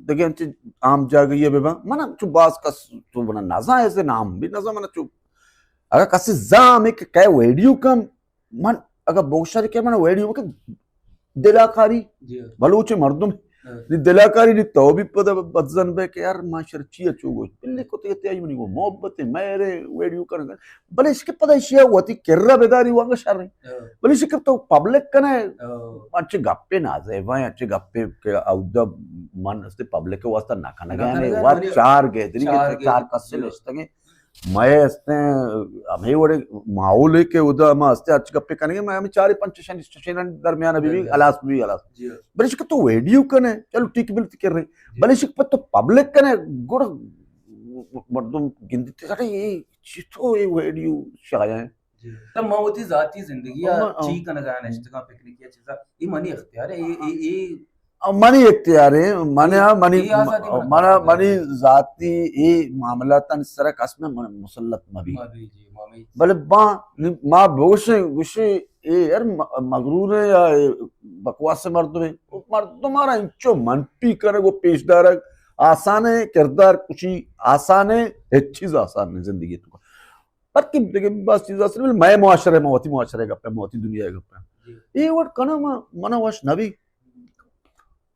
دگہ انچیں عام جاگہی بہ، من چو باز کس تو بنا نزاں ایسے نام بھی نزاں من چو۔ اگر کسی زاں ہمیں کہ کئے ویڈیو کم، من اگر بوشر کہ من ویڈیو کہ دلاکاری، جی۔ بلوچ مردم ہاں۔ نی دلاکاری نی تو بھی پدا بدزن بے کہ یار ما شر چی اچو گوش۔ بلے کو تو یہ منی کو محبت ہے، میرے ویڈیو کرن۔ بلے اس کے پدا ایشی وتی کرا بیداری وانگا شر ہے۔ ہاں۔ بلے اس کے تو پبلک کنے ہاں۔ اچھے گپے نازیبا ہیں، اچھے گپے کہ اودا من استے پبلک کے واسطہ نہ کنگا نہ نے، کنگا، وا منی چار گہدری چار کے چار گہدری، کس سے جی۔ نشتگے۔ مئے استیں ہمے وڑے ماحول ہے کہ ادا ما استے اچ گپے کنگے، مئے ہمے چار پنچ شن، شن درمیان ابھی بھی درمیان۔ ہلاس بھی ہلاس۔ جی۔ بلے شک تو ویڈیو کنے، چلو ٹھیک بلتی کر رہے۔ جی۔ بلے شک پر تو پبلک کنے، گڑ مردم گندتے، ارے یہ چی تو یہ ویڈیو شایا ہے۔ جی۔ تب ما وتی ذاتی زندگی ما، چی کنگا نشتگا پکنک یا چیزا، یہ منی اختیار ہے، یہ، یہ، یہ منی اختیار ہے، من، اے، منی، اے آزادی من، منا، منی ذاتی اے معاملاتانی سرا کس میں من مسلط مبی۔ مبی جی، مبی۔ بلے با، ما بوشیں، گوشیں، اے یار م-، مغرور ہے یا اے بکواس مردم ہے؟ مردم آرا انچو منفی کنگ و پیش دارگ آسان ہے، کردار کشی آسان ہے، ہچ چیز آسان نہیں زندگی تو۔ بلکہ دگہ بس چیز است، بلے مئے معاشرہ، ما وتی معاشرہ گپ ہے، ما وتی دنیا گپ ہے۔ جی۔ اے وڑ کنا ما، منا وش نبی۔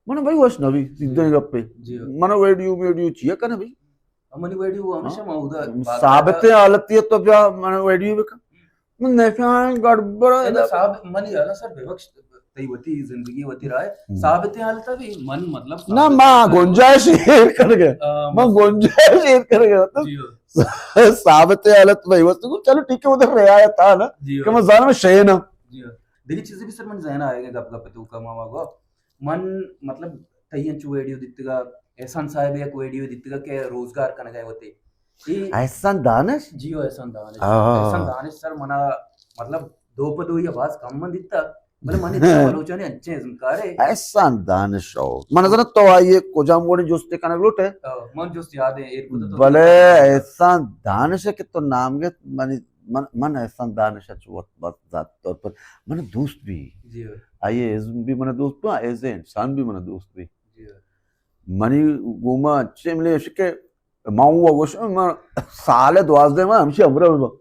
منا بھائی وش نبی، سیدھے گپ ہے۔ جی۔ منا ویڈیو، ویڈیو چیا کنا بھائی؟ منی ویڈیو ہمیشہ ہاں۔ ما ادا ثابت حالت ہے تو بیا منا ویڈیو بکن۔ من نشان گڑبڑ ہے۔ ادا صاحب منی ہے نا سر، بے بخش تئی وتی زندگی وتی رائے۔ ہم۔ ثابت حالت بھی من مطلب نہ، ثابت ما حالت گنجائش ایر کر گیا۔ آ، ما گنجائش ایر کر گیا۔ جی ہو۔ ثابت حالت بھائی، بس تو چلو ٹھیک ہے، ادھر رعایت تھا نا جی کہ ہو۔ میں زاناں میں شے نا۔ جی ہو۔ دگہ چیزے بھی سر من ذہن آئے گا، گپ گپ تو کما گو۔ من مطلب تئی انچو ویڈیو دیتگا، احسان صاحب یک ویڈیو دیتگا کہ روزگار کنگا ہے وتی۔ اے احسان دانش؟ جی ہو، احسان دانش۔ ہاں۔ احسان دانش سر منا مطلب دو پہ دو یا باز کم من دیتا۔ بلے منی دل ءَ بلوچانی انچیں ازمکارے۔ احسان دانش ہو۔ من نزاناں تو آئی ءَ کجام وڑیں جستے کنگ لوٹ ئے۔ ہاں، من جست یاد ایں، ایر کتہ تو بلے احسان دانش ءَ کہ تو نام گت، منی، من، من احسان دانش ءَ چو وت، وت ذاتی طور پر من دوست بی۔ جی ہاں۔ آئی ءِ ازم بی من دوست بی، ایز اے انسان بی من دوست بی۔ جی ہاں۔ منی گوما چے ملے اش کہ ما وَ گوش، من سال ءَ دوازدہ ماہ ہمشی ہمراہ بہ باں۔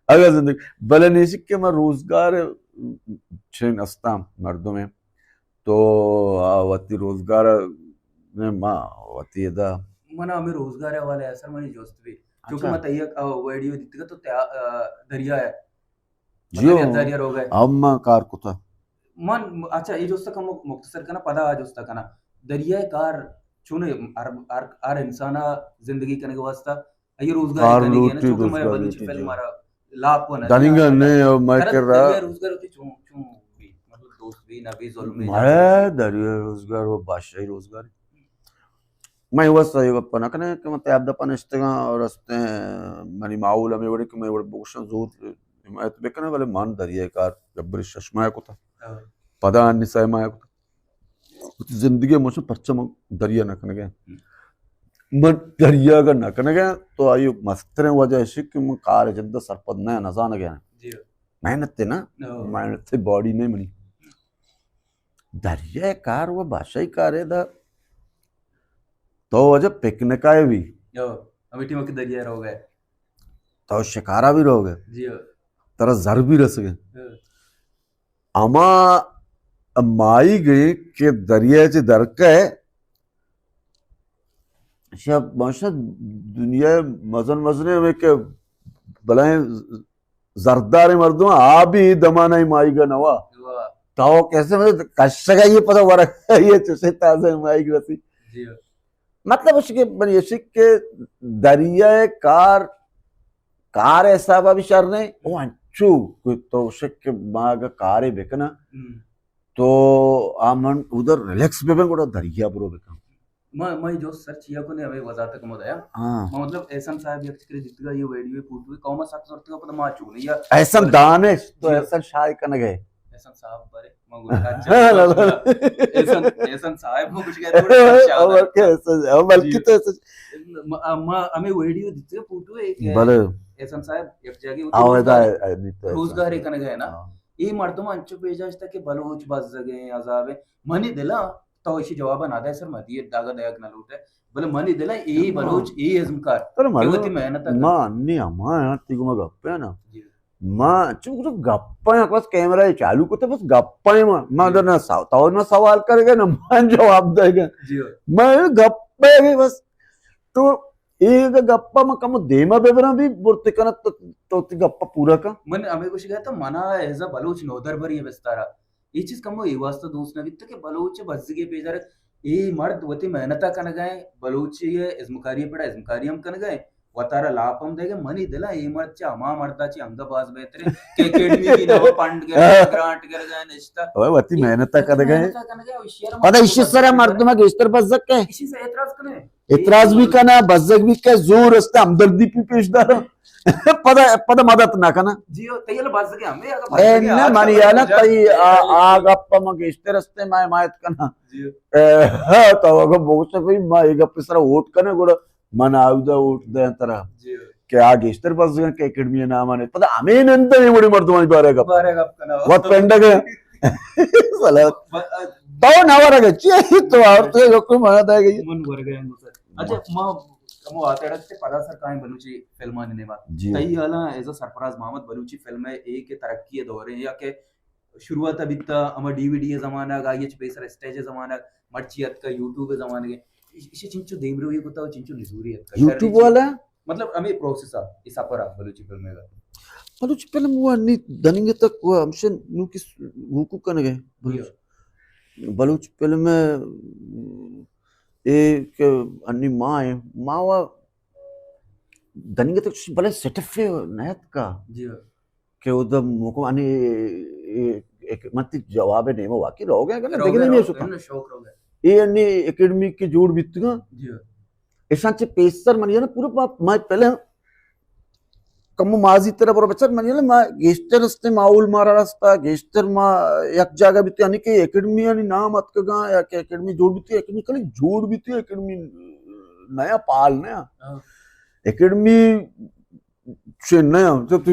اگاں زندگ، بلے نیشی کہ من روزگار چین استاں مردمے، تو آ وتی روزگار ءَ ما وتی ادا۔ من ہمے روزگار ءِ حوالہ ءَ سر منی جست بی۔ چونکہ اچھا۔ من تئی یک، آ، ویڈیو دیتگ تو تیا-، آ، دریا ءَ جی ہو۔ دریا روگ ءَ۔ ہم من کار کتا۔ من، اچھا، اے جست ءَ کم مختصر کناں، پدا آ جست ءَ کناں۔ دریا ءِ کار چون ہر، ہر، ہر انسان ءَ زندگی کنگ ءِ واسطہ اے روزگار کار کنگ ءَ نا، لوٹی، چونکہ مئے روزگار بلوچی لوٹی فلم جی۔ مارا لاپ ءَ نہ دنیگا دیا۔ نے او مئے ترا کرا۔ دریا ءِ روزگار وتی چون، چون بی، مطلب دوست بی، نہ بی، ظلم بی، مئے دریا ءِ روزگار و بادشاہی روزگار۔ من اے واسطہ اے گپ نہ کناں کہ من تیاب دپا نشتگاں اور استیں منی ماحول ہمے وڑیں کہ من اے وڑ بگوشاں زور حمایت بکناں، بلے من دریا ءِ کار جبری شش ماہ کتا۔ ہاں۔ پدا انی سہ ماہ کتا۔ وتی زندگی ءَ من پرچا من دریا نہ کنگ ءَ۔ من دریا اگاں نہ کنگ ءَ تو آئی مستریں وجہ اش کہ من کار ءِ جند ءَ سرپد نہ، نہ زانگ ءَ۔ جی۔ محنت نا، ہاں۔ محنت باڈی نہیں منی۔ دریا ءِ کار و بادشاہی کار ہے دا۔ تو وجہ پکنک آئے بھی۔ ہاں، ہمیں ٹیم کے دریا روگ ءَ۔ تو شکارا بھی روگ ءَ۔ جی ہاں۔ ترا زر بھی رسگ ءَ۔ ہاں۔ ہما ماہیگ کہ دریا چہ در کئے، شپ ماشا دنیا مزن مزنے ہمیں کہ بلائیں زرداریں مردم آ بھی دمانہ ماہیگ نوا۔ واہ۔ تو کیسے مطلب کشگ ءَ یہ پتہ ورگ ءَ یہ چوشیں تازہ ماہیگ رسی۔ جی۔ مطلب اش کہ من اش کہ دریا ءِ کار، کار ءِ حساب ءَ بھی شر نہیں، او انچو کہ تو اش کہ ما اگہ کارے بکناں، ہم۔ تو آ من ادھر ریلیکس بہ بیں، گڑا دریا برو بکن۔ ما، ما جو سر چیا کو نے ہمیں وضاحت کمو دیا۔ ہاں۔ ما مطلب احسان صاحب یک چکرے دیتگا یہ ویڈیو فوٹو قوم سک زورتگا پتہ ما چون یا احسان دانش تو جی۔ احسان شاہ کنگ ءَ۔ احسان صاحب بارے ما گوشت اچھا۔ احسان، احسان صاحب ما گوشت گئے تھوڑا اچھا۔ اوکے، احسان، ہاں، بلکہ جی۔ تو احسان ما، ما ہمیں ویڈیو دیتگا فوٹو ہے کہ بلے۔ احسان صاحب یک جگہ آ، روزگار، ادا، ادا، روزگار کنگ ءَ نا۔ ہاں۔ اے مردم انچو پیجا اشتا کہ بلوچ بزگ ءَ عذاب ءَ۔ منی دلا تو ایشی جواب نہ دے سر، مدی داگا دیگ نہ لوٹے، بلے منی دلا اے بلوچ، اے ازمکار کہ وتی محنت ءَ ما نی ہما تی گما گپ ہے نا۔ جی۔ ما چون گپ ہے، بس کیمرہ چالو کتے، بس گپ ہے ما۔ ما جی۔ در نہ سو-، تو نہ سوال کرے گا، نہ من جواب دے گا۔ جی۔ ما گپ ہے بس۔ تو اے گپا ما کم دیما ببراں بھی برتے کنت تو، تو تی گپا پورا کن۔ من ہمیں گوشی گیا تو منا ایز اے بلوچ نودربری بستارا۔ اے چیز کمو اے واسطہ دوست نہ بیت کہ بلوچ بزگے پیدر اے مرد وتی محنت ءَ کنگ ءَ، بلوچی ءِ ازمکاری ءِ پڑا ازمکاری ہم کنگ ءَ، وتارا لاپ ہم دئیگ ءَ۔ منی دل ءَ اے مرد چہ ہما مرد ءَ چہ انگہ باز بہتر اِنت کہ اکیڈمی کی نوا فنڈ گرگ ءَ، گرانٹ گرگ ءَ نشتہ۔ اوئے وتی محنت ءَ کنگ ءَ۔ محنت ءَ کنگ ءَ، ہوشیار پدا مرد ایشی سرا مردم ءَ گیشتر بزگ کئے۔ ایشی سے اعتراض کنے۔ اعتراض بھی کنا، بزگ بھی کئے، زور است، ہمدردی بھی پیش دارا۔ پدا، پدا مدد نہ کنا۔ جی، او تئی ال بزگ ہمیں، اگر اے بزگ نہ، ہاتھ منی خبر یالا کجا تئی آ، آ گپ ما گیشتر است، ما حمایت کنا۔ جی۔ اے، ہاں، تو اگر بگوشے بھئی، ما اے گپ سرا ووٹ کنا، گڑا من آودا ووٹ دیں ترا۔ جی۔ کہ آ گیشتر بزگ کہ اکیڈمی نام نے۔ پدا ہمیں نند نے وڑی مردمانی بارے گپ۔ بارے گپ کنا۔ وت پنڈگ ہے۔ سلام۔ ب-، تو نہ ورگ ءَ چی تو اور تو کو منا دے گئی۔ من ورگ ءَ ہوں سر۔ اچھا، ما کمو آتڑک تے پدا سر کائیں بلوچی فلمانی نیما۔ جی۔ تئی حالاں ایز اے سرفراز محمد بلوچی فلم ءِ اے کہ ترقی ءِ دور ءَ یا کہ شروعات ءَ بیتا ہما ڈی وی ڈی ءِ زمانگ، آئی ءَ چہ پیسر اسٹیج ءِ زمانگ، مرچی اتکا یوٹیوب ءِ زمانگ ءَ۔ ایش-، ایشی چنچو دیمروی کتا و چنچو نزوری اتکا؟ یوٹیوب شریں چیز۔ والا؟ مطلب ہمیں پروسیس ءَ، اے سفر ءَ بلوچی فلم ءِ۔ بلوچی فلم وہ انی دننگ تک وہ ہمشہ نوکی س-، گوکو کنگ ءَ۔ بلوچ، جی۔ بلوچ فلم ءَ اے کہ انی ما ایں، ما وا دننگ تک بلے سیٹفے نہ اتکا۔ جی۔ کہ اود موقع انی، اے، اے، ایک، من تی جواب نیمہ واقعی روگ ءَ، اگر روگ ءَ، دگہ نہیں روگ ءَ، سکا۔ انہیں شوق روگ ءَ۔ اے انی اکیڈمی کے جوڑ بیتگا۔ جی۔ ایشاں چہ پیسر من یعنی پورا ما، ما پہلے کمو ماضی ترا برو بچار، من یلہ ما گیشتر استیں ماحول مارا رستا، گیشتر ما یک جاگہ بیتے، یعنی کہ اکیڈمی یعنی نام اتکگاں یا کہ اکیڈمی جوڑ بیتے، اکیڈمی کلی جوڑ بیتے، اکیڈمی نیا پال نیا۔ ہاں۔ اکیڈمی چے نیا، تو، تو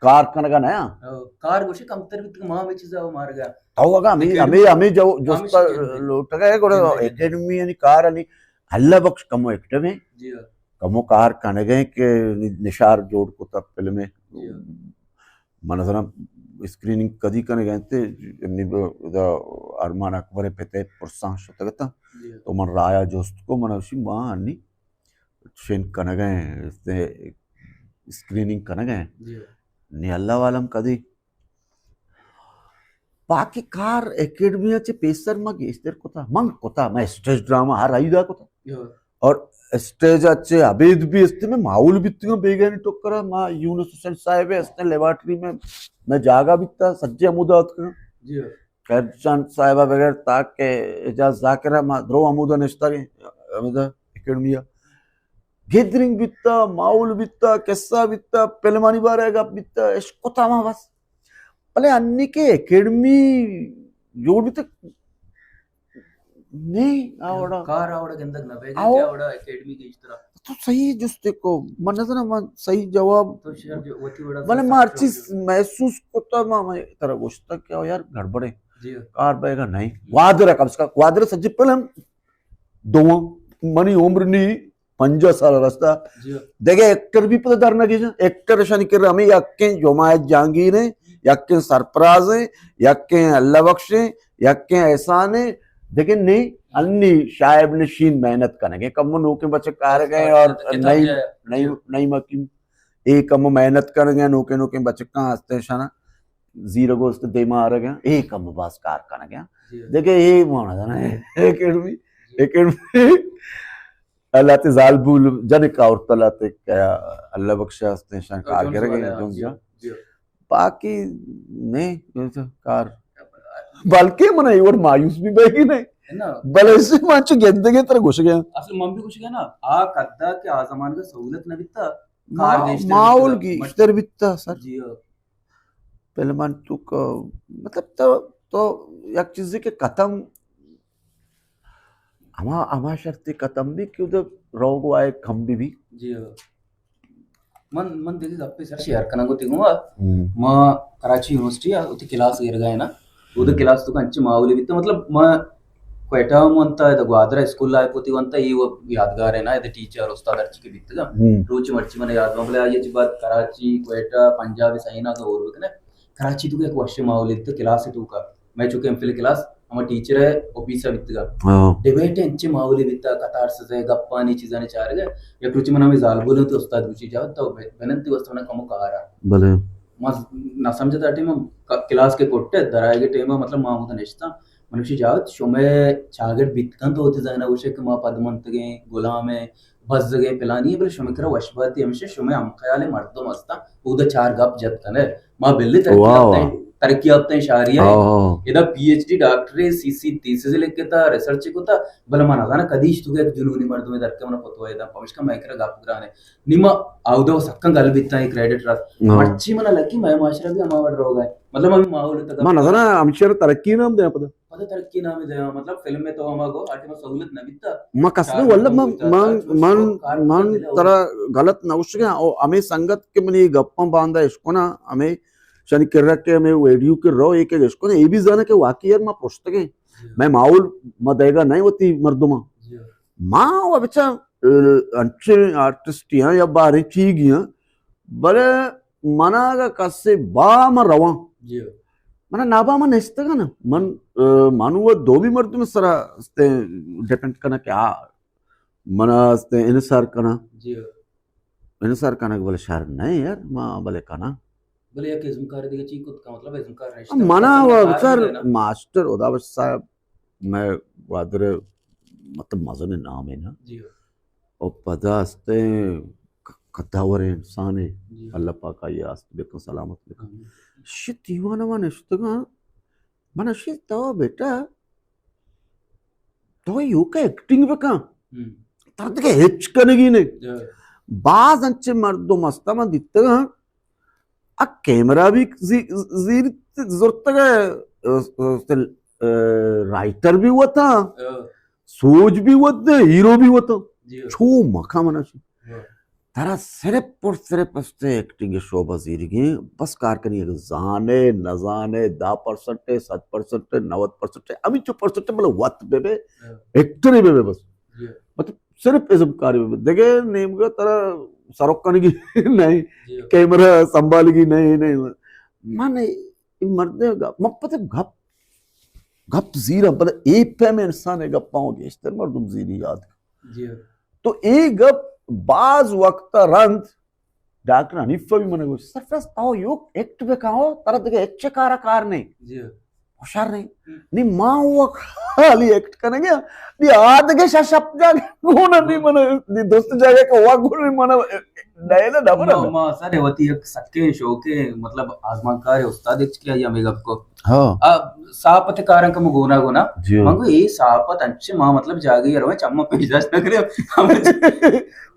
کار کنگا نیا۔ ہاں، کار گوشے کمتر بیت کہ ما ہمیں چیزا وہ مار گیا۔ تو اگا ہمیں، اکیڈمی ہمیں، ہمیں جو، جو ہمیں اس کا چیز لوٹگا ہے، گوڑا زندگی۔ اکیڈمی یعنی کار یعنی اللہ بخش کمو ایکٹیو ہیں۔ جی ہاں۔ کمو کار کنگے کہ نشار جوڑ کتا فلم ہے۔ جی ہاں۔ من ذرا اسکریننگ کدی کنگے تے، یعنی ادا ارمان اکبر پتے پرسان شتگتا۔ جی ہاں۔ تو من رایا جست کو، من اشی ما انی شین کنگے، اسکریننگ کنگے۔ جی ہاں۔ نی اللہ عالم کدی باقی کار اکیڈمی چہ پیسر ما گیشتر کتا، من کتا، میں اسٹیج ڈرامہ ہر عیدا کتا۔ ہاں۔ اور اسٹیج چہ ابید بھی استے میں ماحول بیتگا بیگانی ٹکرا، ما یونس حسین صاحب استے لیبارٹری میں، میں جاگہ بیتا، سجے ہمودا اتکا۔ جی ہاں۔ خیر چاند صاحبہ بغیر تاکہ اعجاز ذاکرہ ما درو ہمودا نشتا گئے، ہمودا اکیڈمی۔ گیدرنگ بیتا، ماحول بیتا، قصہ بیتا، فلمانی بارے گپ بیتا، عشق کتا ما بس۔ بلے انی کہ اکیڈمی جوڑ بیتا، نہیں، آوڑا۔ کار آوڑا گندگ نہ بیگا آو۔ کہ آوڑا اکیڈمی کے اس طرح۔ تو صحیح جستے کو، من نظر من صحیح جواب۔ تو شر جو وتی وڑا بلے سب ما ہر سب چیز جو۔ محسوس کتا، ما، ما ترا گوشتا کہ یار گڑبڑے۔ جی۔ کار بیگا نہیں۔ گوادر کم سے کم، گوادر سجے پہلے ہم دو منی عمر نی پنجاہ سال رستا۔ جی۔ دگہ ایکٹر بھی پتہ در نہ گیجاں۔ ایکٹر شانی کر ہمیں یکیں جماعت جہانگیر ہیں، یکیں سرفراز ہیں، یکیں اللہ بخش ہیں، یکیں احسان ہیں۔ دگہ نہیں، انی شاعب نشین محنت کنگے۔ کم نوکیں بچک کار گئے اور کتاب نعیم، جائے۔ نعیم، نعیم حکیم۔ اے کم محنت کنگے، نوکیں نوکیں بچکاں ہستے شانا۔ زیرگوست دیما آرگے، اے کم باز کار کنگے۔ جی۔ دگہ اے مانا جانا ہے۔ Academy, academy. اللہ تے زالبول جنک عورت اللہ تے کیا اللہ بخشا ہستے شان کار گرگے جونز والا، جی، جی۔ باقی نہیں، یہ تو کار۔ بلکہ من ایور مایوس بھی بہ گی نہیں۔ ہے نا؟ بلے اسے من چو گندگے تر گوش گیا۔ اصل من بھی گوش گیا نا، آ قدا کہ آ زمان کا سہولت نہ بیتا، ما-، کار گیشتر ماحول بیتا، گیشتر بیتا سر۔ جی ہاں۔ فلمان تو ک-، مطلب تو، تو یک چیزے کہ ختم، ہما، ہما شرطی ختم بھی کہ ادھر روگ آئے کم بھی بھی۔ جی ہاں۔ من، من دیکھے گپے سر شیئر کناں گو تیگوں آ۔ ہم۔ ما کراچی یونیورسٹی آ، اتی کلاس گر گئے نا۔ اودے کلاس تو انچے ماحولے بیتا، مطلب، ما کوئٹہ ہم ونتا، ادا گوادر اسکول لائف ہوتی ونتا، یہ وہ یادگار ہے نا، ادا ٹیچر، استاد ہرچی کے بیتگا۔ ہم۔ روچ مرچی من یاد ہوں، بلے آئیے چی بات کراچی، کوئٹہ، پنجاب، سائنا کا اور بکنے۔ کراچی تو ایک وش ماحول ہے، تو کلاس ہے تو کا۔ میں چونکہ ایم فل کلاس، ہما ٹیچر ہے، آفیس ہے بیتگا۔ ہاں۔ ڈیبیٹ ہے، انچے ماحولے بیتا، قطار سے گپانی چیزانی چار گئے۔ یک روچی من ہمیں زالبول تو استاد گوشی جاؤ، تو بننتی واسطے من کمو کارا۔ بلے۔ ما نہ سمجھتا ٹائم ہم ک-، کلاس کے کوٹے، درائے گے ٹائم، مطلب، ما ہمودا نشتا۔ من گوشی، جاوید، شمے چاگرد بیت کنت، تو وتی ذہنا گوشے کہ ما پد منتگیں، غلام ہیں، بزگیں، پلانی ہیں، بلے شمے کرا وش باتی ہمیشہ شمے ہم خیال مردم ہستا، اودا چار گپ جت کنے۔ ما بلے ترقی واہ، یافتہ، واہ۔ ترقی یافتہ شہری ہیں۔ ہاں، ہاں۔ ادا پی ایچ ڈی ڈاکٹر، سی سی تھیسز لکھتا، ریسرچ کتا، بلے ما نہ زانا کدیش تو ایک جنونی مردم در کے منا پتو ہے دا، پمشکا میں کرا گپ گرانے۔ نی ما آودا و سکاں گل بیتاں، اے کریڈٹ راست۔ ہاں۔ مرچی منا لگی، مئے معاشرہ بھی ہما وڑ روگ ء۔ مطلب، ہمیں ماحول تک ما نظراں ہمشی ء ترقی نام دیاں پدا۔ پدا ترقی نام دیاں، مطلب، فلم میں تو ہما گو، آٹے ما سہولت نہ بیتا۔ ما قسم چار واللہ مردم من، بیتا، من، چار من، چار من مردم ترا غلط نہ گوشگاں۔ او ہمیں سنگت کہ منی گپاں باندا اشکنا، ہمیں شانی کرا کہ ہمیں ویڈیو کے رو ایک اشکنا، یہ بھی زانا کہ واقعی یار ما پشتگیں۔ جی۔ میں ماحول ما دیگا نہیں ہوتی مردماں۔ جی۔ ما و بچا، ا، انچیں آرٹسٹ یاں یا باریں چیگی یاں، بلے منا اگا کسے با من رواں۔ جی۔ منا نابا من نشتگا نا۔ من، ا، من و دومی مردم سرا استے ڈیپینڈ کنا کہ آ منا استے انحصار کنا۔ جی۔ انحصار کنگ بلے شر نہ یار، ما بلے کنا۔ بلے یک ازمکار دیگه چی کت کا، مطلب، ازمکار نشتہ۔ منا و بچار ماسٹر ادا بخش صاحب، میں گوادر، مطلب، مزن نام ہے نا۔ جی۔ او پدا استے ک-، قداور انسان ہے۔ جی۔ اللہ پاک آئی آست بکن، سلامت بکن۔ آمین۔ شی دیوان ما نشتگاں، من اشی تو بیٹا، تو ایوکا ایکٹنگ بکن۔ ہم۔ ترا دگہ ہچ کنگی نہیں۔ جی۔ باز انچیں مردم ہستاں، من دیتگاں، آ کیمرہ بھی زی-، زیر زرتگ ء، ا، ا، رائٹر بھی وتا، ہاں۔ سوج بھی وتا، ہیرو بھی وتا۔ جی۔ چو مکا منا چو۔ ہاں۔ ترا صرف اور صرف استے ایکٹنگ شعبہ زیرگیں، بس کار کنی، اگر زانے، نزانے، دہ پرسنٹ، صد پرسنٹ، نود پرسنٹ، ہمیں چو پرسنٹ، بلے وت بے بے، ہاں۔ ایکٹر بے بے بس۔ جی۔ مطلب، صرف ازم کاری بے بے۔ دگہ نیمگا ترا سرک کنگی نہیں، جی۔ کیمرہ سنبھالگی نہیں، نہیں۔ من اے مردے گپ، من پتہ گپ، گپ زیراں، پتہ اے پیم انسان اے گپاں گیشتر مردم زیری یاد۔ جی۔ تو اے گپ باز وقت رند ڈاکٹر حنیفہ بھی منا گوشت، سرفراز، تو یوک ایکٹ بکن ہو، ترا دگہ ہچ کارا کار نہیں۔ جی۔ ہوشیار نہیں۔ ہم۔ نی ما وہ خالی ایکٹ کنگے، نی آدگہ شا شپ جاگہ گونا نی ہم۔ منا، نی دوست جاگہ کا وا گونا نی منا، ڈائل ڈبر ما، ہے۔ ما سر وتی ایک سکے شوقے، مطلب، آزمانکار استاد ایک کیا یا میگا کو۔ ہاں۔ آ، ساپت کارن کم گونا گونا۔ جی۔ منگو اے ساپت انچے ما، مطلب، جاگہ روے چما پیش داشت نہ کرے۔ ہم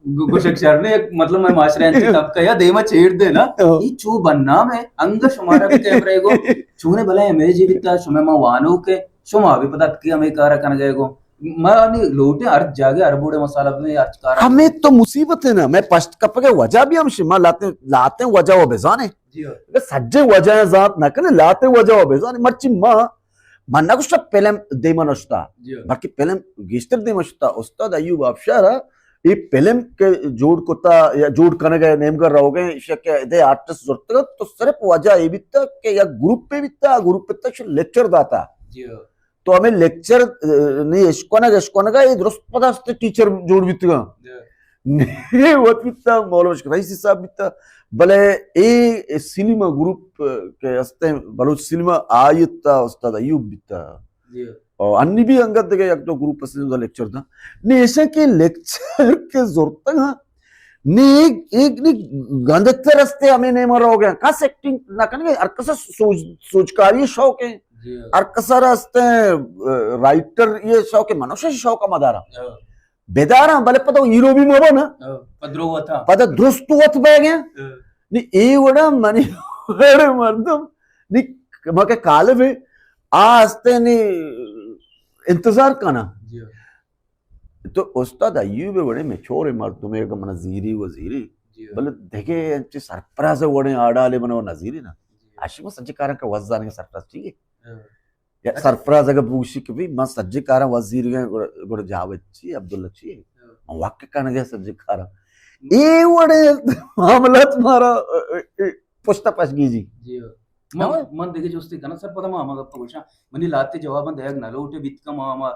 گو-، گوشک شر نے، مطلب، میں معاشرے انچے طبقہ یا دیما چیر دے نا۔ ہاں۔ اے چو بننا میں انگ شمارا بھی کیمرے گو۔ چونے بلا امیج بیتا، شمے ما وانو کے، شما بھی پتہ کہ ہمیں کارا کن گئے گو۔ ما نی لوٹے ہر جاگہ، ہر بوڑے مسالہ میں ہر کارا۔ ہمیں تو مصیبت ہے نا، میں پشت کپ کے وجہ بھی ہم شما لاتے، لاتے وجہ وہ بزانے۔ جی ہاں۔ اگر سجے وجہ زانت نہ کنے، لاتے وجہ و بزانی۔ مرچی ما، من نگوشتا فلم دیما نشتا، جی ہاں۔ بلکہ فلم گیشتر دیما شتا۔ استاد ایوب آبشار اے فلم کہ جوڑ کتا یا جوڑ کنگ ء نیمگا روگ ء، ایشی کہ ادے آرٹسٹ زرتگ ات، تو صرف وجہ اے بیتا کہ یک گروپے بیتا، گروپ تک لیکچر داتا۔ جی ہاں۔ تو ہمیں لیکچر، اه، نی اشکنگ، اشکنگ ء اے درست پدا است ٹیچر جوڑ بیتگاں۔ جی۔ نی وت بیتا، مولانا مشک رئیسی صاحب بیتا۔ بلے اے سینما گروپ کہ استیں بلوچ سینما، آئی تا استاد ایوب بیتا۔ جی۔ اور انی بھی انگت دگہ یک دو گروپ است، لیکچر دا۔ نی ایشاں کہ لیکچر کہ زرتگ ہاں، نی ایک، ایک نی گندتر استے ہمیں نیما روگ ء۔ کس ایکٹنگ نہ کنگے، ہر کس سوچ، سوچکاری شوق ہے۔ جی۔ ہر کس را استے، اه، رائٹر یہ شوق ہے، منوش شوق مدارا۔ ہاں۔ بیداراں، بلے پدا ہیرو بھی مبا نا۔ ہاں، پدرو وتا۔ پدا درست وت بہ گیا۔ ہاں۔ نی اے وڑا منی وڑ مردم، نی ما کہ کالب ہے، آ استے نی انتظار کنا۔ جی۔ تو استاد ایوب وڑے میچور مردمے، اگہ من زیری و زیری، جی۔ بلے دگہ انچے سرپراز وڑے آڑالے من و نزیری نا۔ جی۔ اشی ما سجے کارن کا وزانگے سرپراز چی ہے؟ ہاں۔ یا اچھا۔ سرپراز اگہ بوشی کہ بھی من سجے کارن وزیر گئے، گڑا، گڑا جاوید چی، عبداللہ چی؟ ہاں۔ من واقع کنگے سجے کارن۔ اے وڑے معاملات مارا، اے، اے، پشتا پش گیجی۔ جی۔ من، ہاں۔ من دگہ جستے کناں سر، پدا ما ہما گپ گوشاں۔ منی لاتے جواباں دیگ نہ لوٹے بیت کم ہما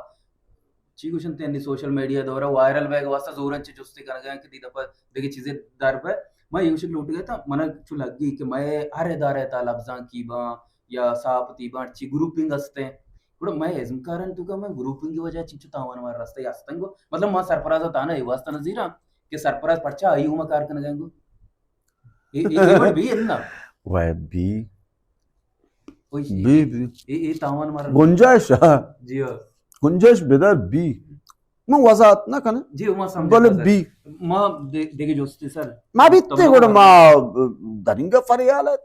چی گوشنت، یعنی سوشل میڈیا دورا وائرل بیگ واسطہ زورن چہ جستے کنگا کہ دی دپا دگہ چیزے در بہ۔ ما یہ گوشگ لوٹگا تھا، منا چو لگی کہ مئے ہر ادارہ تا لبزانکی باں یا صحافتی باں چی گروپنگ ہستے۔ گڑا مئے ازمکارن تو کہ مئے گروپنگ وجہ چنچو تاوان مار رستے ہستن گو۔ مطلب ما سرفراز تانا اے واسطہ نہ زیراں کہ سرفراز پرچا آئی اوما کار کنگا گو۔ اے، اے، اے وڑ بی اناں۔ وای بی۔ اوشی۔ بی، بی۔ اے، اے تاوان مارا۔ گنجائش، ہاں۔ جی ہاں۔ گنجائش بدار بی۔ من وضاحت نہ کناں۔ جی، ما سمجھتا بلے سر۔ بی۔ ما دے-، دیگه جستی سر۔ ما بیتے تمام گڑا ما درینگا فریال ات۔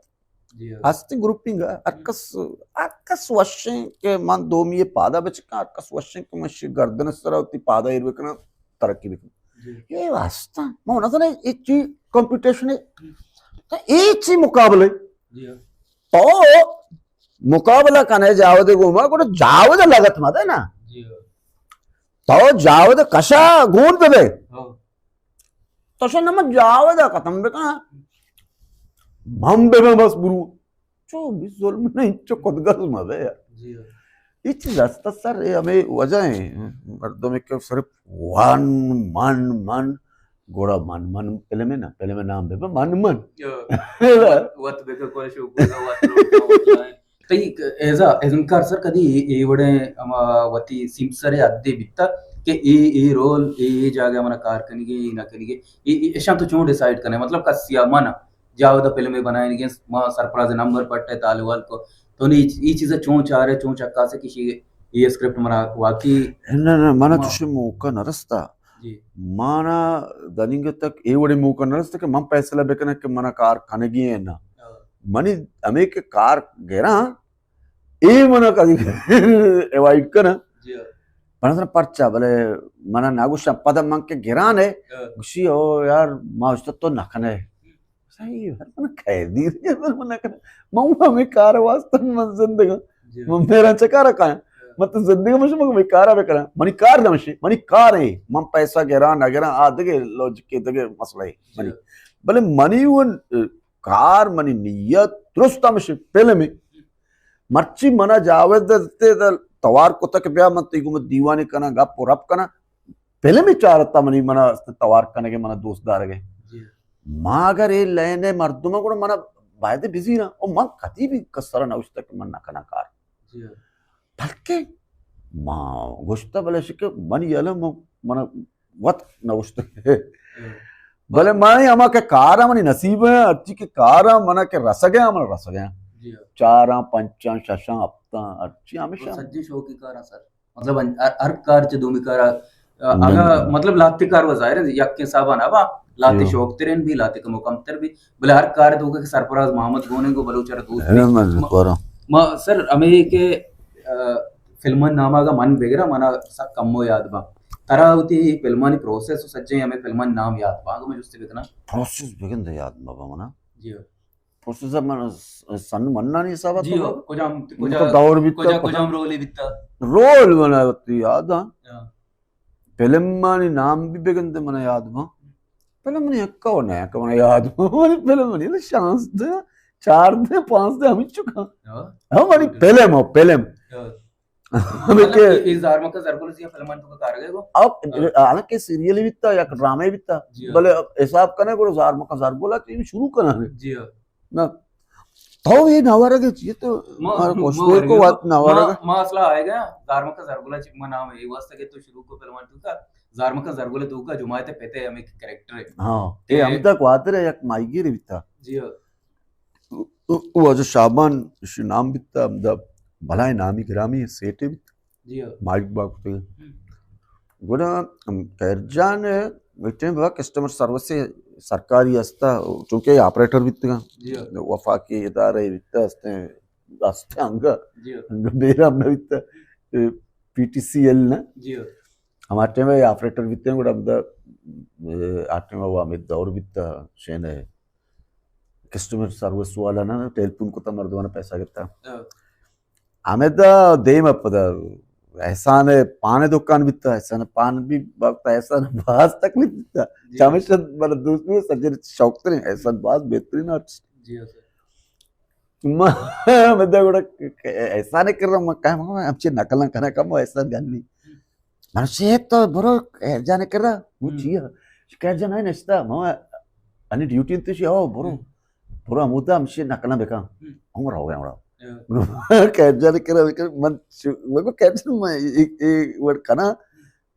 جی ہاں۔ ہستی گروپنگ ء۔ ہر کس، ہر کس وشیں کہ من دومی پادا بچکاں، ہر کس وشیں کہ من شی گردن سرا وتی پادا ایر بکناں، ترقی بکناں۔ جی۔ اے واسطہ۔ ما نہ زاناں اے چی کمپٹیشن ہے۔ تو اے چی مقابلہ ہے؟ جی ہاں۔ تو مقابلہ کنے جاودے گوما، گڑا جاود لگت مدے نا۔ جی ہاں۔ تو جاود کشا گون ببے۔ ہاں۔ تو شن ہم جاود ختم بکن۔ ہم ببے بس برو۔ چو بھی ظلم نہیں، چو خودگرز مبے یار۔ جی ہاں۔ یہ چیز ہستا سر، یہ ہمیں وجہ ہیں۔ مردم کہ صرف ون، من، من، گڑا من، من، فلم ہے نا، فلم نام بے، من، من۔ ہاں۔ وت، وت بے کو شو، وت لوگ، وت لائن۔ تئی ایزا ازمکار سر کدی اے، اے وڑیں ہما وتی سیمسر ء حدے بیتا کہ اے، اے رول، اے، اے جاگہ منا کار کنگے، اے نہ کنگے، اے، اے اشاں تو چون ڈیسائیڈ کنے؟ مطلب کس یا من جاوید ء فلمے بنائینگیں، ما سرفراز نمبر پٹ ء تالوال کو، تو نی اے چیز ء چون چارے، چون چکاسے کہ شی اے اسکرپٹ منا واقعی نہ، نہ، منا ما چوشیں موقع نہ رستا۔ جی۔ مانا دنیگہ تک اے وڑیں موقع نہ رستہ کہ من فیصلہ بکناں کہ منا کار کنگی ایں نہ۔ ہاں۔ منی ہمے کہ کار گراں، اے منا کدی اوائڈ کناں۔ جی ہاں۔ من اصلاً پرچا، بلے منا نہ گوشاں، پدا من کہ گران اے، ہاں۔ گوشی، او یار، ما اشتہ تو نہ کنے۔ صحیح، من خیر دی، من نہ کنے۔ من ہمے کار واسطہ من زندگاں۔ جی۔ من میرا چکارا کایا۔ ہاں۔ من تو زندگی میں شما ہمے کارا بکناں۔ منی کار نہ مشی، منی کار اے۔ من پیسہ گراں، نہ گراں، آ دگہ لاجک اے، دگہ مسئلہ اے۔ جی۔ منی۔ بلے منی اون کار، منی نیت درست ہمشی، فلم اے۔ مرچی منا جاوید دتے توار کتہ کہ بیا من تئی گوما دیوانے کناں، گپ و رپ کناں۔ فلم اے چارتا منی، منا توار کنگے، منا دوست دارگے۔ جی۔ ما اگر اے لین مردم گڑا منا باید بزیراں۔ او من کدی بھی کسرا نوشتہ کہ من نہ کناں کار۔ جی۔ بلکہ ما گوشتہ بلے شکہ منی علم منا وت نوشتہ۔ ہاں۔ بلے منی ہما کہ کار منی نصیب اے، ہرچی کہ کار منا کہ رسگ اے، من رسگ اے۔ جی ہاں۔ چاراں، پنچاں، ششاں، ہفتاں، ہرچی ہمیشہ۔ سجی شوقی کار سر۔ مطلب، ہر، ہر کار چہ دومی کارا، آ، اگاں، مطلب، لہتے کار و ظاہر اے، یکیں حسابا نہ با، لہتے جی۔ شوق ترین بھی، لہتے کمو کم تر بھی، بلے ہر کار تو کہ سرفراز محمد گونیں گو بلوچ را دوست بھی۔ ما، ما سر، ہمیں کہ، آ، فلمانی نام اگاں من بگراں، منا سک کمو یاد با۔ ترا وتی فلمانی پروسیس و سجیں ہمیں فلمانی نام یاد با، اگاں میں جستے بکناں۔ پروسیس بگندے یاد مبا منا۔ جی۔ پروسیس من س-، سن منانی حساب جی تو ہو، کجام، مطلب کجا، دور بیتا، کجا، کجام رولی بیتا؟ رول منا وتی یاد ہاں۔ ہاں۔ فلمانی نام بھی بگندے منا یاد با۔ فلم منی یک و نہ یک منا یاد با۔ منی فلم منی شانزدہ، چاردہ، پانزدہ ہمیں چکا۔ ہاں۔ ہاں، منی فلم ہو، فلم۔ ہاں۔ ہمیں مطلب کہ اے، اے زارمکا زرگل سی فلمان تو کار گئے گو؟ اب ہاں۔ حالانکہ سیریل بیتا یا ڈرامے بیتا، جی ہاں۔ بلے اب حساب کنے گو زارمکا زرگل تی شروع کنا نے۔ جی ہاں۔ نہ، تو یہ نوارگ چیئے تو ما، مارا ما گوشتو ورگے کو تو، وات نوارگ۔ ما، ما اصلا آئے گا، زارمکا زرگل چکما نام ہے، یہ واسطہ کہ تو شروع کو فلمان تو کا، زارمکا زرگل تو کا، جماعت پتے ہمیں کریکٹر ہے۔ ہاں، اے، اے ہم تک واتر ہے، یک ماہیگیر بیتا۔ جی ہاں۔ واجہ شابان اشی نام بیتا، ہمدا بلائیں نامی گرامی سیٹے بیتا۔ جی ہاں۔ مالک باغ تے۔ ہم۔ گڑا ہم خیر جان ہے، ٹائم با کسٹمر سروس سرکاری ہستا، چونکہ آپریٹر بیتگا۔ جی ہاں۔ وفاقی ادارے بیتا ہستے، ہستے انگا۔ جی ہاں۔ انگا بیرا ہم نہ بیتا۔ اے، پی ٹی سی ایل نا۔ جی ہاں۔ ہما ٹائم آپریٹر بیتے گڑا ہمدا، اے، آ ٹائم وہ ہمیں دور بیتا، شین ہے۔ کسٹمر سروس والا نا ٹیلیفون کتا مردمانا پیسہ گتا۔ ہاں۔ ہمیں دا دیم ء پدا احسان پان دکان بیتا، احسان پان بھی وقت احسان باز تکلیف بیتا۔ جی۔ چمیشہ بڑا دوست بھی سجن شوق ترین احسان باز بہترین آرٹسٹ۔ جی ہاں سر۔ ما، ہمیں دا گڑا احسان کر رہا، میں کہا، میں ہم چیز نقل نہ کرنا، کم احسان گنی۔ من چے تو برو خیر جان کرا، وہ ہم۔ چیا؟ خیر جان ہے نشتا، ما انی ڈیوٹی انت شی، او برو۔ ہم۔ برو ہمودا ہمشی نقل نہ بکن۔ ہم۔ ہم رو گیا، رو۔ ہاں۔ خیر جان کرا، من شو-، من کو خیر جان، من ایک، ایک ورڈ کنا،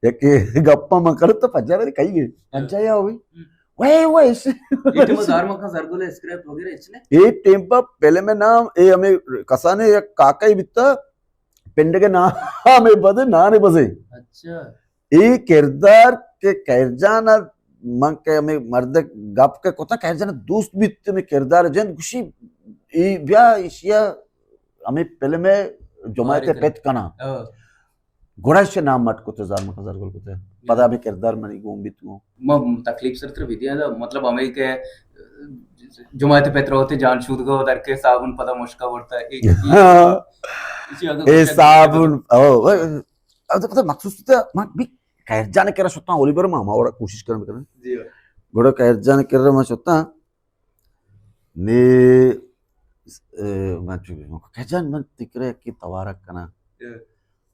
یک گپا من کرو تو پجا میرے کئی گئے۔ ہاں۔ پجا یا ہوئی۔ ہم۔ وے، وے، اس یہ ٹائم دار مکان زرگل اسکرپٹ وغیرہ اس نے؟ یہ ٹائم پر پہلے میں نام، یہ ہمیں کسانے یک کاکا ہی بیتا، پنڈگ ء نام ء بدے، نان ء بزے۔ اچھا۔ اے کردار کہ خیر جان ء من کہ ہمے مرد ء گپ کہ کتا، خیر جان ء دوست بیت، ہمے کردار ء جند گوشی، اے بیا ایشی ء ہمے فلم ء جماعت ء پت کناں۔ ہاں۔ گڑا ایشی ء نام مٹ کت، زار مکن زرگل کت۔ جی۔ پدا ہمے کردار منی گون بیت گون۔ ما تکلیف سر تر بیدیا دا، مطلب ہمیں کہ جماعت پتر ہوتے جان شود گو در کے صابن پدا مشکا ورتا۔ اے، اے، ہاں۔ اسی اگر اے صابن، او، اے، اب تو پتہ مخصوص تو، من بھی خیر جان کرا شتا، اولی بار ما، ما وڑا کوشش کرن کرن۔ جی۔ گڑا خیر جان کرا ما شتا، نے، اے، من چو، خیر جان من تکرے کی توارک کنا۔ جی۔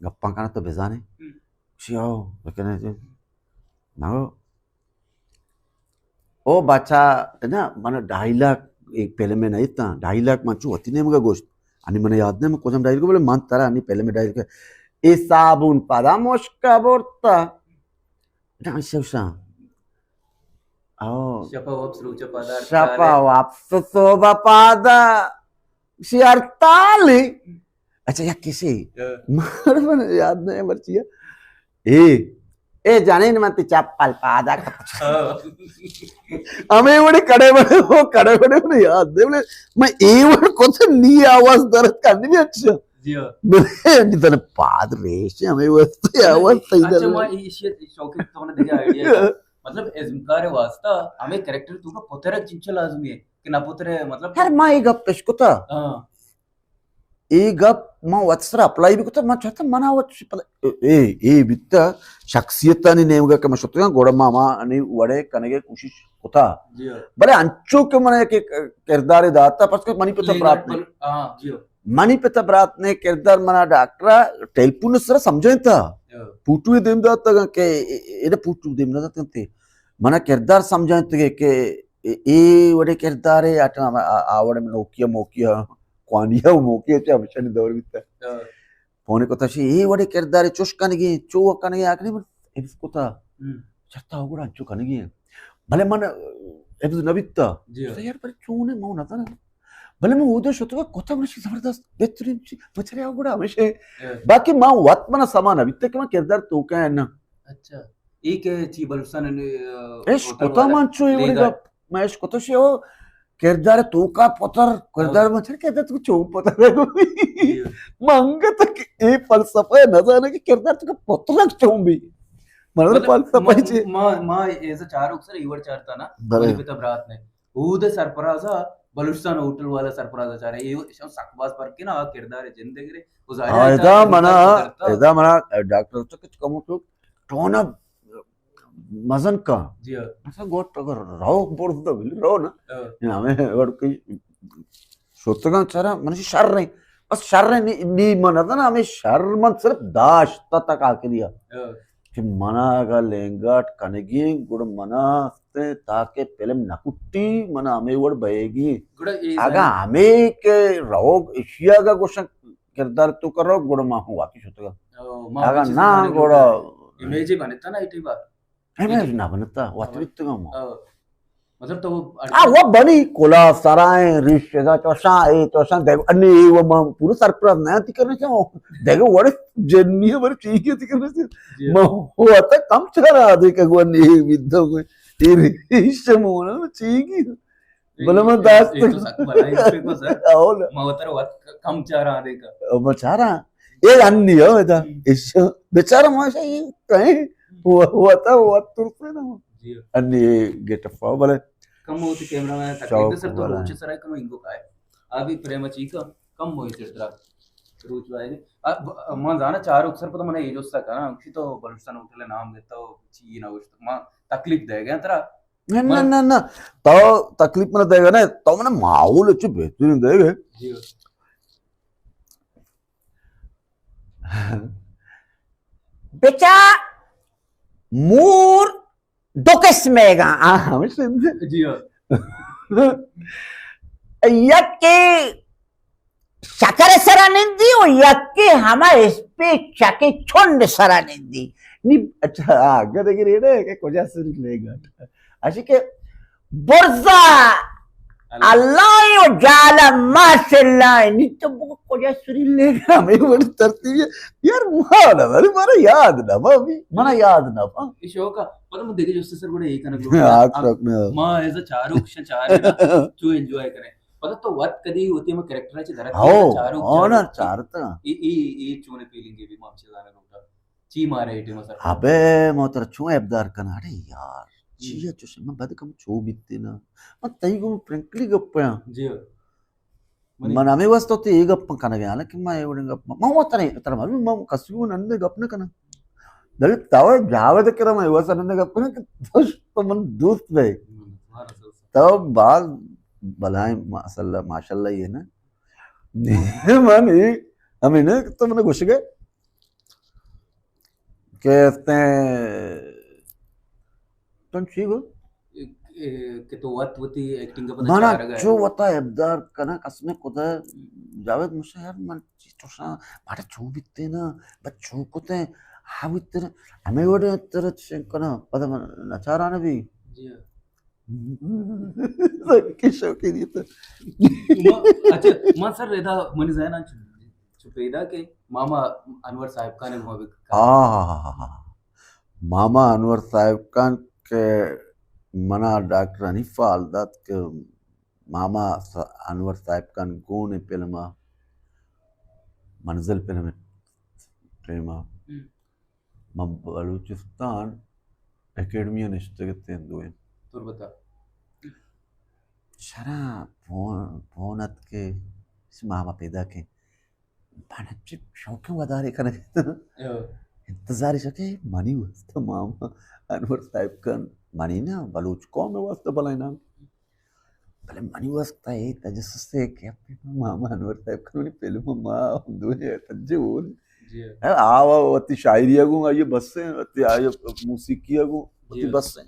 گپاں کنا تو بزانے۔ ہم۔ شی آؤ، بکنے جی۔ نہ۔ او بچا، نا، من ڈھائی لاکھ ایک فلم میں نہیں تھا، ڈھائی لاکھ من چو وتی نیمگا گوشت۔ انی من یاد نہیں، من کجام ڈھائی لاکھ، بولے من ترا انی فلم میں ڈھائی لاکھ۔ اے صابون پدا مشکا برتا۔ نا، شو شام۔ او۔ شپا واپس روچا پادا۔ شپا واپس صوبہ پادا۔ شی ہڑتال۔ اچھا، یک کسے۔ ہاں۔ مار من یاد نہیں مرچی ہے۔ اے، اے جنین من تی چپل پادا کت۔ ہمے وڑے کڑے بڑے، وہ کڑے بڑے، انہیں یاد دے بولے، من اے وڑ کت نی آواز درد کرنی بھی اچھا۔ جی ہاں۔ بلے نی تنے پاد ریش ہمے واسطے آواز صحیح اچھا، درد۔ ما ایشی شوق تو نے دیگه آئیڈیا۔ مطلب ازمکار واسطہ ہمیں کریکٹر تو کا پترک چنچو لازمی ہے کہ نہ پترے، مطلب یار، ما اے گپ اش کتا۔ ہاں۔ اے گپ ما وت سر اپلائی بھی کتا، ما چاہتا منا وت چی پتہ، اے، اے، اے بیتا شخصیتانی نیمگا کہ ما شتگاں، گوڑا ما، ما انی وڑے کنگے کوشش کتا۔ جی ہاں۔ بلے انچو کہ من ایک، ایک کردارے داتا، پس کہ منی پتا برات نے۔ ہاں، جی ہاں۔ منی پتا برات نے کردار منا ڈاکٹر ٹیلیفون سر سمجھائیں تا۔ ہاں۔ پوٹو دیم داتا کہ اے، اے، اے پوٹو دیم نہ داتا تے۔ منا کردار سمجھائیں تے کہ اے، اے وڑے کردارے آٹا آ، آ وڑے نوکیا موکیا۔ کوانیا و موقع چہ ہمشانی دور بیتا۔ ہاں۔ فون کتا شی، اے وڑے کردارے چوش کنگی، چو کنگی، آکھنی من حفظ کتا۔ ہم۔ چرتا ہو گڑا انچو کنگی۔ بلے من حفظ نہ بیتا۔ جی ہاں۔ یار پر چونے مو نہ تھا۔ بلے من اودا شتگا کتا من شی زبردست بہترین چی۔ مچھرے ہو گڑا ہمیشہ۔ ہاں۔ باقی ما وقت منا سما نہ بیتا کہ من کردار تو کہنا۔ اچھا۔ اے کہ چی بلوچستان نے، آ، اش ہوٹل کتا والا من چو اے وڑی لیگا۔ گپ۔ ما اش کتو شی او کردار تو کا پتر، کردار ہاں۔ من چر کردار تو چون پتر ہے۔ جی۔ منگت کہ اے فلسفہ نہ زانے کہ کردار تو کا پتر چون بھی۔ مطلب مطلب فلسفہ ما، چی۔ ما، ما ایسا چارو اکثر ایور چارتا نا، بلے۔ منی پتا برات نے۔ اود سرپرازا بلوچستان ہوٹل والا سرپرازا چارے۔ اے شو سک باز پر کے نا کردار زندگی رے۔ او ظاہر ہاں، ہے ادا منا، ادا منا ڈاکٹر تو کچھ کمو تو ٹونا مزن کا۔ جی ہاں۔ اسا گوٹ اگر رو برز دا بلی رو نا۔ ہاں۔ ہمیں وڑ کی شتگاں چرا، من شر نہیں۔ بس شر نہیں، نی من اتنا ہمیں شر من صرف داشت تک آ کے دیا۔ ہاں۔ کہ منا اگا لینگاٹ کنگی، گڑ منا ہستے تاکہ فلم نہ کٹی، منا ہمیں وڑ بہیگی۔ گڑا اے اگا زانے۔ ہمیں کہ روگ اشیا گا گوشن کردار تو کرو، گڑا ما ہوں واقعی شتگا۔ او، ما اگا ہمیں چیزیں نا، زانے گڑا لوٹا۔ امیج ہی بنتا نا ایٹی با۔ امیج نہ بنتا، وت بیتگا ما۔ او۔ مطلب تو آ، وہ بنی کلا سرائیں، ریش دا چوشاں، اے چوشاں، دیکھ، انی اے وہ ما پورا سرپرست نہ تھی کرنے سے، دیکھ، وڑے جنی ہے، بڑے چیز کی تھی کرنے سے۔ جی۔ ما ہوتا کم چرا دیکھا گو انی اے بیدو گو۔ اے ریش مونا چیز کی۔ بلے من داشت۔ اے تو سک بلاہیں پہ کو سر۔ اول۔ ما وتر وت کم چاراں دیکھا۔ او ما چاراں۔ اے انی ہو ادا۔ ہم۔ ایش بیچارہ ماشا اے کہیں۔ وہ، وہ تا، وہ ترسے نا۔ جی۔ انی اے گیٹ اپ آؤ بلے۔ کم ہوتی کیمرہ مین تکلیف شوق سر تو بلے۔ روچ سرا کم انگو کائے۔ ابھی پریم چی کا کم ہوئی تر ترا۔ روچ وائے۔ اب ما زانا چار اکثر پتہ منا اے جوستا کرا، اسی تو بلوچستان ہوٹل نام دیتا ہو، چی نہ ہوشتا۔ ما تکلیف دے گیا ترا۔ نہ، نہ، نہ، نہ۔ تو تکلیف منا دے گا نا، تو منا ماحول اچھے بہترین دے گا۔ جی۔ بچا مور دو قسم گا۔ آ، ہمیش۔ جی ہاں۔ یک کہ شکر سرا نندی و یکے ہما اسپیچ چکے چنڈ سرا نندی۔ نی، اچھا، آ، گدے گریڈے کہ کجا سری لے گا۔ اشی کہ برزا اللہ و جالا ماشاءاللہ۔ نی تو بگو کجا سری لے گا، ہمیں بڑی ترتیب ہے۔ یار، مانا، ارے، مانا یاد نہ با، ابھی منا یاد نہ با۔ یہ شوق ہے، پتہ من دیکھے جو سر بڑے ایک نہ ہاں، شوق نہ۔ ما ایز اے چارو کشن چارے نا، چو انجوائے کریں۔ پتہ تو وقت کدی ہوتی ہے، میں کریکٹر چ درک ہاؤ، چارو، ہاؤ نا، چارو۔ چارتا۔ ای، ای، ای چونے فیلنگ بھی مام چیزانا لوٹا۔ چی مارے اے ٹیم سر؟ ابے، ما ترا چون ابدار کنا؟ اڑے یار، ہم۔ چی ہے چوش؟ من بد کم چو بیتے نا۔ من تئی گو فرینکلی گپ پیا۔ جی۔ من ہمے واسطہ تے اے گپ کنگ ء، حالانکہ من اے وڑیں گپ، من وت ترے، ترا معلوم، من کسی گوں نندے گپ نہ کناں۔ بلے تو جاوید کرا من اے واسطہ نندے گپ کناں کہ تو، تو من دوست بے۔ ہم، ہمارا دوست۔ تو باز بلائیں، ماشاءاللہ، ماشاءاللہ یہ نا۔ من اے، ہمیں نا کہ تو من گوشگے کہ استیں، تن چی گو؟ اے، اے، کہ تو وت وتی ایکٹنگ ء پدا مانا چارگ ء۔ چو وتا ابدار کناں، قسم خدا، جاوید مشا یار، من چی چوشاں، ماڑا چو بیتے نا، بس چو کتے، ہا بیتے نا، ہمیں وڑے تر چشن کناں، پدا من نچاران بھی۔ جی ہاں۔ کہ شوقی دیتا۔ ما، اچھا، ما سر ادا منی ذہن ء چ، چ پیدا کہ ماما انور صاحب خان ء گوں بھی کار۔ آہا۔ ماما انور صاحب خان کہ منا ڈاکٹر حنیفہ حال دات کہ ماما س-، انور صاحب خان گون فلم ءَ منزل فلم ٹائم ءَ ہم۔ من بلوچستان اکیڈمی ءَ نشتگ اتیں دوئیں۔ تربت ءَ۔ شرا فون، فون ات کہ ماما پیدا کن۔ من چہ شوقیں ودارے کنگ ءَ اتاں۔ ہو۔ انتظار ایش کہ منی واسطہ ماما انور صاحب خان، منی نا، بلوچ قوم ءِ واسطہ بلائیں نام۔ بلے منی واسطہ اے تجسس ءَ کہ ماما انور صاحب خان منی فلم ما دوئیں تجے ہو۔ جی۔ آ وتی شاعری ءَ گوں آئی بس ایں، وتی آئی موسیقی ءَ گوں وتی جی۔ بس ایں۔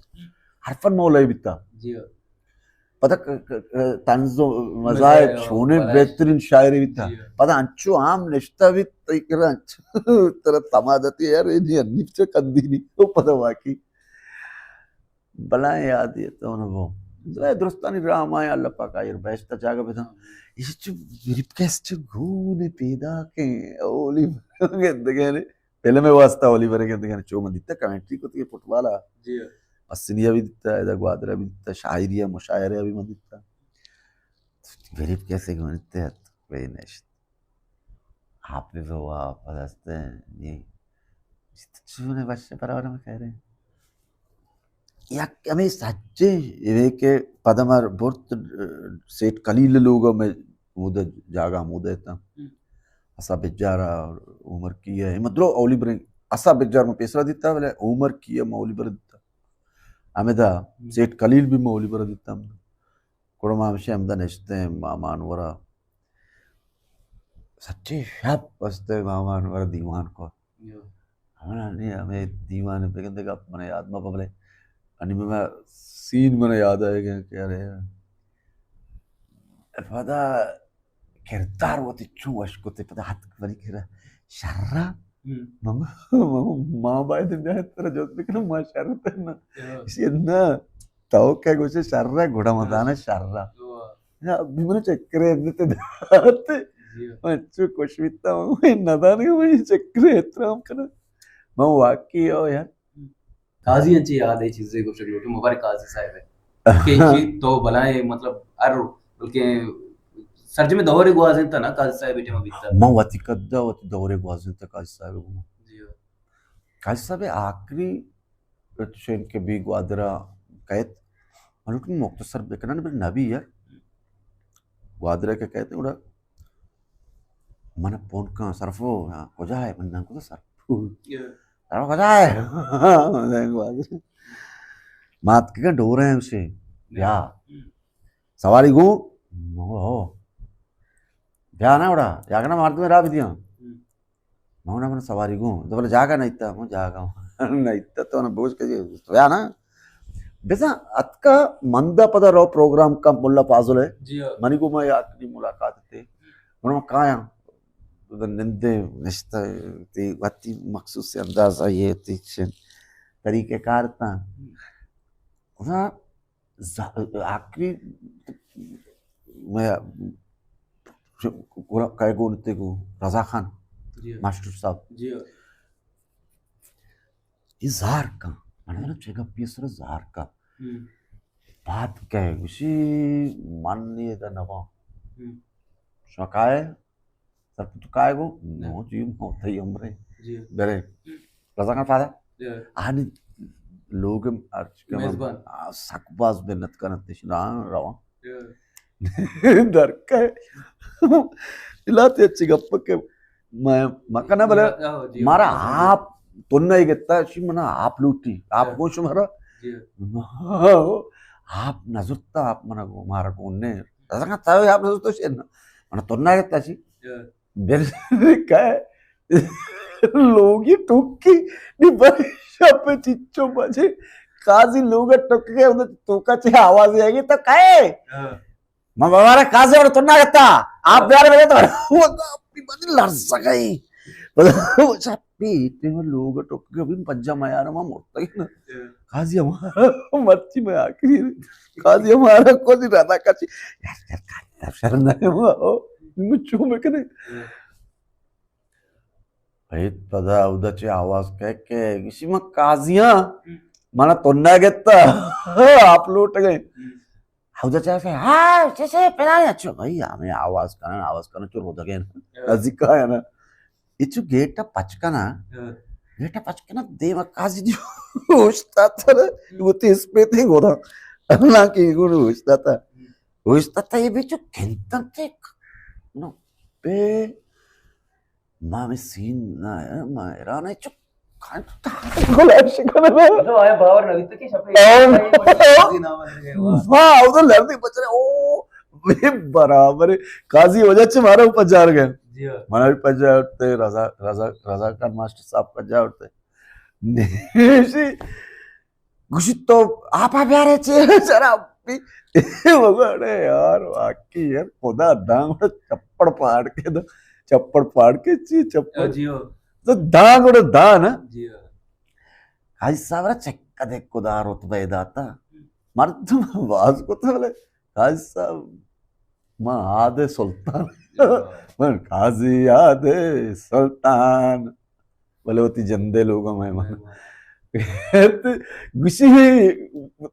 ہر فن مولائے بیتا۔ جی۔ پدا ک-، ک-، ک-، طنز و مزاح مزاح و چونیں بلائیں۔ بہترین شاعری بیتا۔ جی۔ پدا انچو عام نشتہ بیت، تئی کرا انچو ترا تمادتی یار، اے نی حنیف چہ کندی نی۔ او پدا واقعی بلائیں یادے تو نہ بو۔ بلائیں درستانی راہ مائیں، اللہ پاک آئی بہشت جاگہ بدن۔ ایش چہ بریف کیس چہ گون پیدا کیں، اولی گندگے نے۔ فلم ءِ واسطہ اولی برے گندگے نے۔ چو من دیتا کمنٹری کو تی فٹبال ءَ۔ جی۔ پسنی ءَ بھی دیتا، ادا گوادر ءَ بھی دیتا، شاعری ءَ مشاعرہ ءَ بھی من دیتا۔ بریف کیس گون تے ات، وے نشت۔ حافظ ہوا، پد ہستیں، نی چونے بش پرورم کرے۔ یک ہمے سجیں، اے کہ پد مر برت، سیٹ کلیل لوگ میں مودہ جاگہ مودہ تھا۔ ہم۔ اسا بجارا عمر کی ہے، مطلب اولی برے اسا بجار میں پیسرا دیتا، بلے عمر کی ہے، میں اولی برے دیتا۔ ہمیں دا ہم۔ سیٹ کلیل بھی میں اولی برے دیتا۔ کڑما ہمشہ ہمدا نشتیں ماما انورا۔ سچیں شپ است ماما انورا دیوان کو۔ یو۔ ہمنا نی ہمیں دیوان بگندے گپ منا یاد ما ببلے۔ انی میں سین منا یاد آئے گئے کہ ارے پدا کردار وتی چون وش کتے، پدا ہتک ولی کرا شرا۔ ہم۔ ماما، ماما، ما باید بیا ترا جست بکنم، ما شر تر نہ۔ یو۔ اسی نہ۔ تو کہ گوشے شر ء، گڑا مدان ء شر ء۔ واہ۔ یا، ابھی من چکرے ابھی تے دات۔ جی۔ من چو خوش بیتا ہوں، من ندان کہ من چکرے احترام کرا۔ من واقعی او یار۔ قاضی انچی یاد ہے چیزے گوشگ لوٹے، مبارک قاضی صاحب ہے۔ کہ چی تو بلائیں، مطلب، ہر، بلکہ سرجم دور گوازینتا نا، قاضی صاحب ٹائم بیتا۔ من وتی قد ء وتی دور گوازینتا قاضی صاحب گوں۔ جی۔ قاضی صاحب آخری چین کہ بی گوادر ء کئیت، من لوٹوں مختصر بکنن، بلے نبی یار۔ گوادر ء کہ کئیت، گڑا من پون کن، سرفو، ہاں، کجا ہے؟ من نام کو سرفو۔ یا۔ سرفو کجا ہے؟ من گوادر۔ مات کے ڈورے ہیں اسے۔ یا۔ ہم۔ سواری گوں؟ ہو۔ بیا نا گڑا، یا کہ نا مردم را بھی دیاں۔ ہم۔ من گڑا من سواری گوں، تو بلے جاگہ نہ ایتا، من جاگہ نہ ایتا، تو نہ بوجھ کے تو یا نا۔ بزاں اتکا مندا پدا رو پروگرام کا ملا فاضل ہے۔ جی ہاں۔ منی گوں ما آخری ملاقات تے۔ من کایاں، نندے نشتہ تے وتی مخصوص انداز آئیے تے چن طریقہ کار تا۔ ہم۔ خدا ز-، آخری میں کئے گون تے گو رضا خان جی۔ ماسٹر صاحب۔ جی۔ یہ زار کا، من چہ گپی سر زار کا۔ ہم۔ بات کئے گوشی من یہ دا نوا۔ ہم۔ شکائے سر تو کائے گو؟ نہ۔ نو جی، مو تئی عمرے۔ جی۔ برے۔ رضا خان فادر؟ جی۔ آنی لوگ ارچ کہ من میزبان۔ آ، سک باز منت کنت نشنا رواں۔ جی۔ در کئے۔ الاتے اچھی گپ کہ میں مکنا بلے آ، جی، مارا جی۔ آپ تو نہیں گتا، شی منا آپ لوٹی، آپ جی۔ گوش مارا۔ جی۔ آپ نظرتا، آپ منا گو، مارا گون نے۔ رضا خان تاوی آپ نظرتا شی نا۔ منا تو نہیں گتا شی۔ جی۔ بل کئے لوگی ٹوکی نی بری شپ چچو بجے قاضی لوگ ٹوک کے اندر توکا چے آواز آئے گی تو کئے؟ ہاں۔ ما بابا را قاضی اور تو نہ گتا آپ پیار میں تو اپنی بنی لڑ سکئی۔ شپی تے لوگ ٹوک کے بھی پجا ما یار ما مرتا ہی نا۔ ہاں۔ قاضی ہمارا مرچی میں آخری قاضی ہمارا کو دی رہتا کچی یار یار قاضی شرم نہ ہو مچو میں کنے۔ ہاں۔ پدا اودا چہ آواز کئے کہ گشی من قاضی آں، منا تو نہ گتا، آپ لوٹ گئے۔ اودا چہ کہ ہاں چے چے پدا چو بھائی ہمیں آواز کنن آواز کنن چو رودگے نزدیک آیا نا۔ اچو گیٹ پچ کنا، گیٹ پچ کنا، دیم قاضی دی اوشتاتا نا، وتی اسپیتیں گودا، اللہ کی گون اوشتاتا۔ اوشتاتا یہ بیچو کنتن تے نو پہ ما ہمیں سین نہ ہے، ما حیران ہے، چپ کھان تو گلاش کرنا۔ مطلب، آیا باور نہ بیتا کہ شپے ہاں۔ ہاں، وہ تو لڑتے بچ رہے، او، بے برابر ہے۔ قاضی وجہ چھ مارا اوپر جار گئے۔ جی ہاں۔ منا بھی پجا اٹھتے، رضا، رضا، رضا خان ماسٹر صاحب پجا اٹھتے۔ نیشی، گوشی تو آپا بیارے چے شراب پی۔ مگو اڑے یار، واقعی یار، خدا داں گڑا چپڑ پاڑ کے دو، چپڑ پاڑ کے چی چپڑ۔ جی ہو۔ تو داں گڑا داں نا۔ جی ہو۔ حاجی صاحب را چکا دے خدا رتبہ داتا۔ مردم باز کو تو بلے، قاضی صاحب، ما آدے سلطان۔ من قاضی آدے سلطان۔ بلے وتی جندے لوگ میں من۔ گوشی،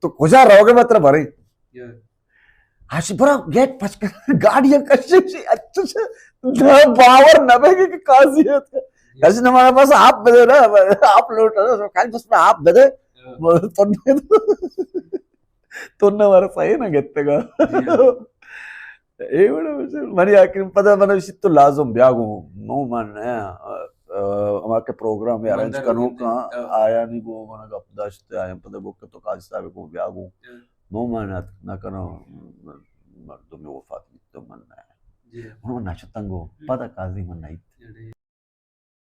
تو کجا رہو گے مطلب بھرے؟ آشی برا گیٹ پچ کر، گاڑیاں کشی، اچھا، اچھا، نہ باور نہ بے کہ قاضی ہے۔ اچھا، ہمارے پاس آپ بدے نا، آپ لوٹ رہے ہو، کل بس میں آپ بدے۔ تو تو نہ مارا صحیح نہ گتے گا۔ جی ہاں۔ اے وڑا بس منی آخر پدا من وشی تو لازم بیا گو، نو من، آ، آ، ہما کہ پروگرام ارینج کنو کا، آیا نہیں گو، من گپ داشت، آیا پدا گو کہ تو قاضی صاحب کو بیا گو۔ ہاں۔ نو من نہ کنو، مردم وفات تو من نہ۔ جی۔ انہوں نہ شتنگو، پدا قاضی من نہیں۔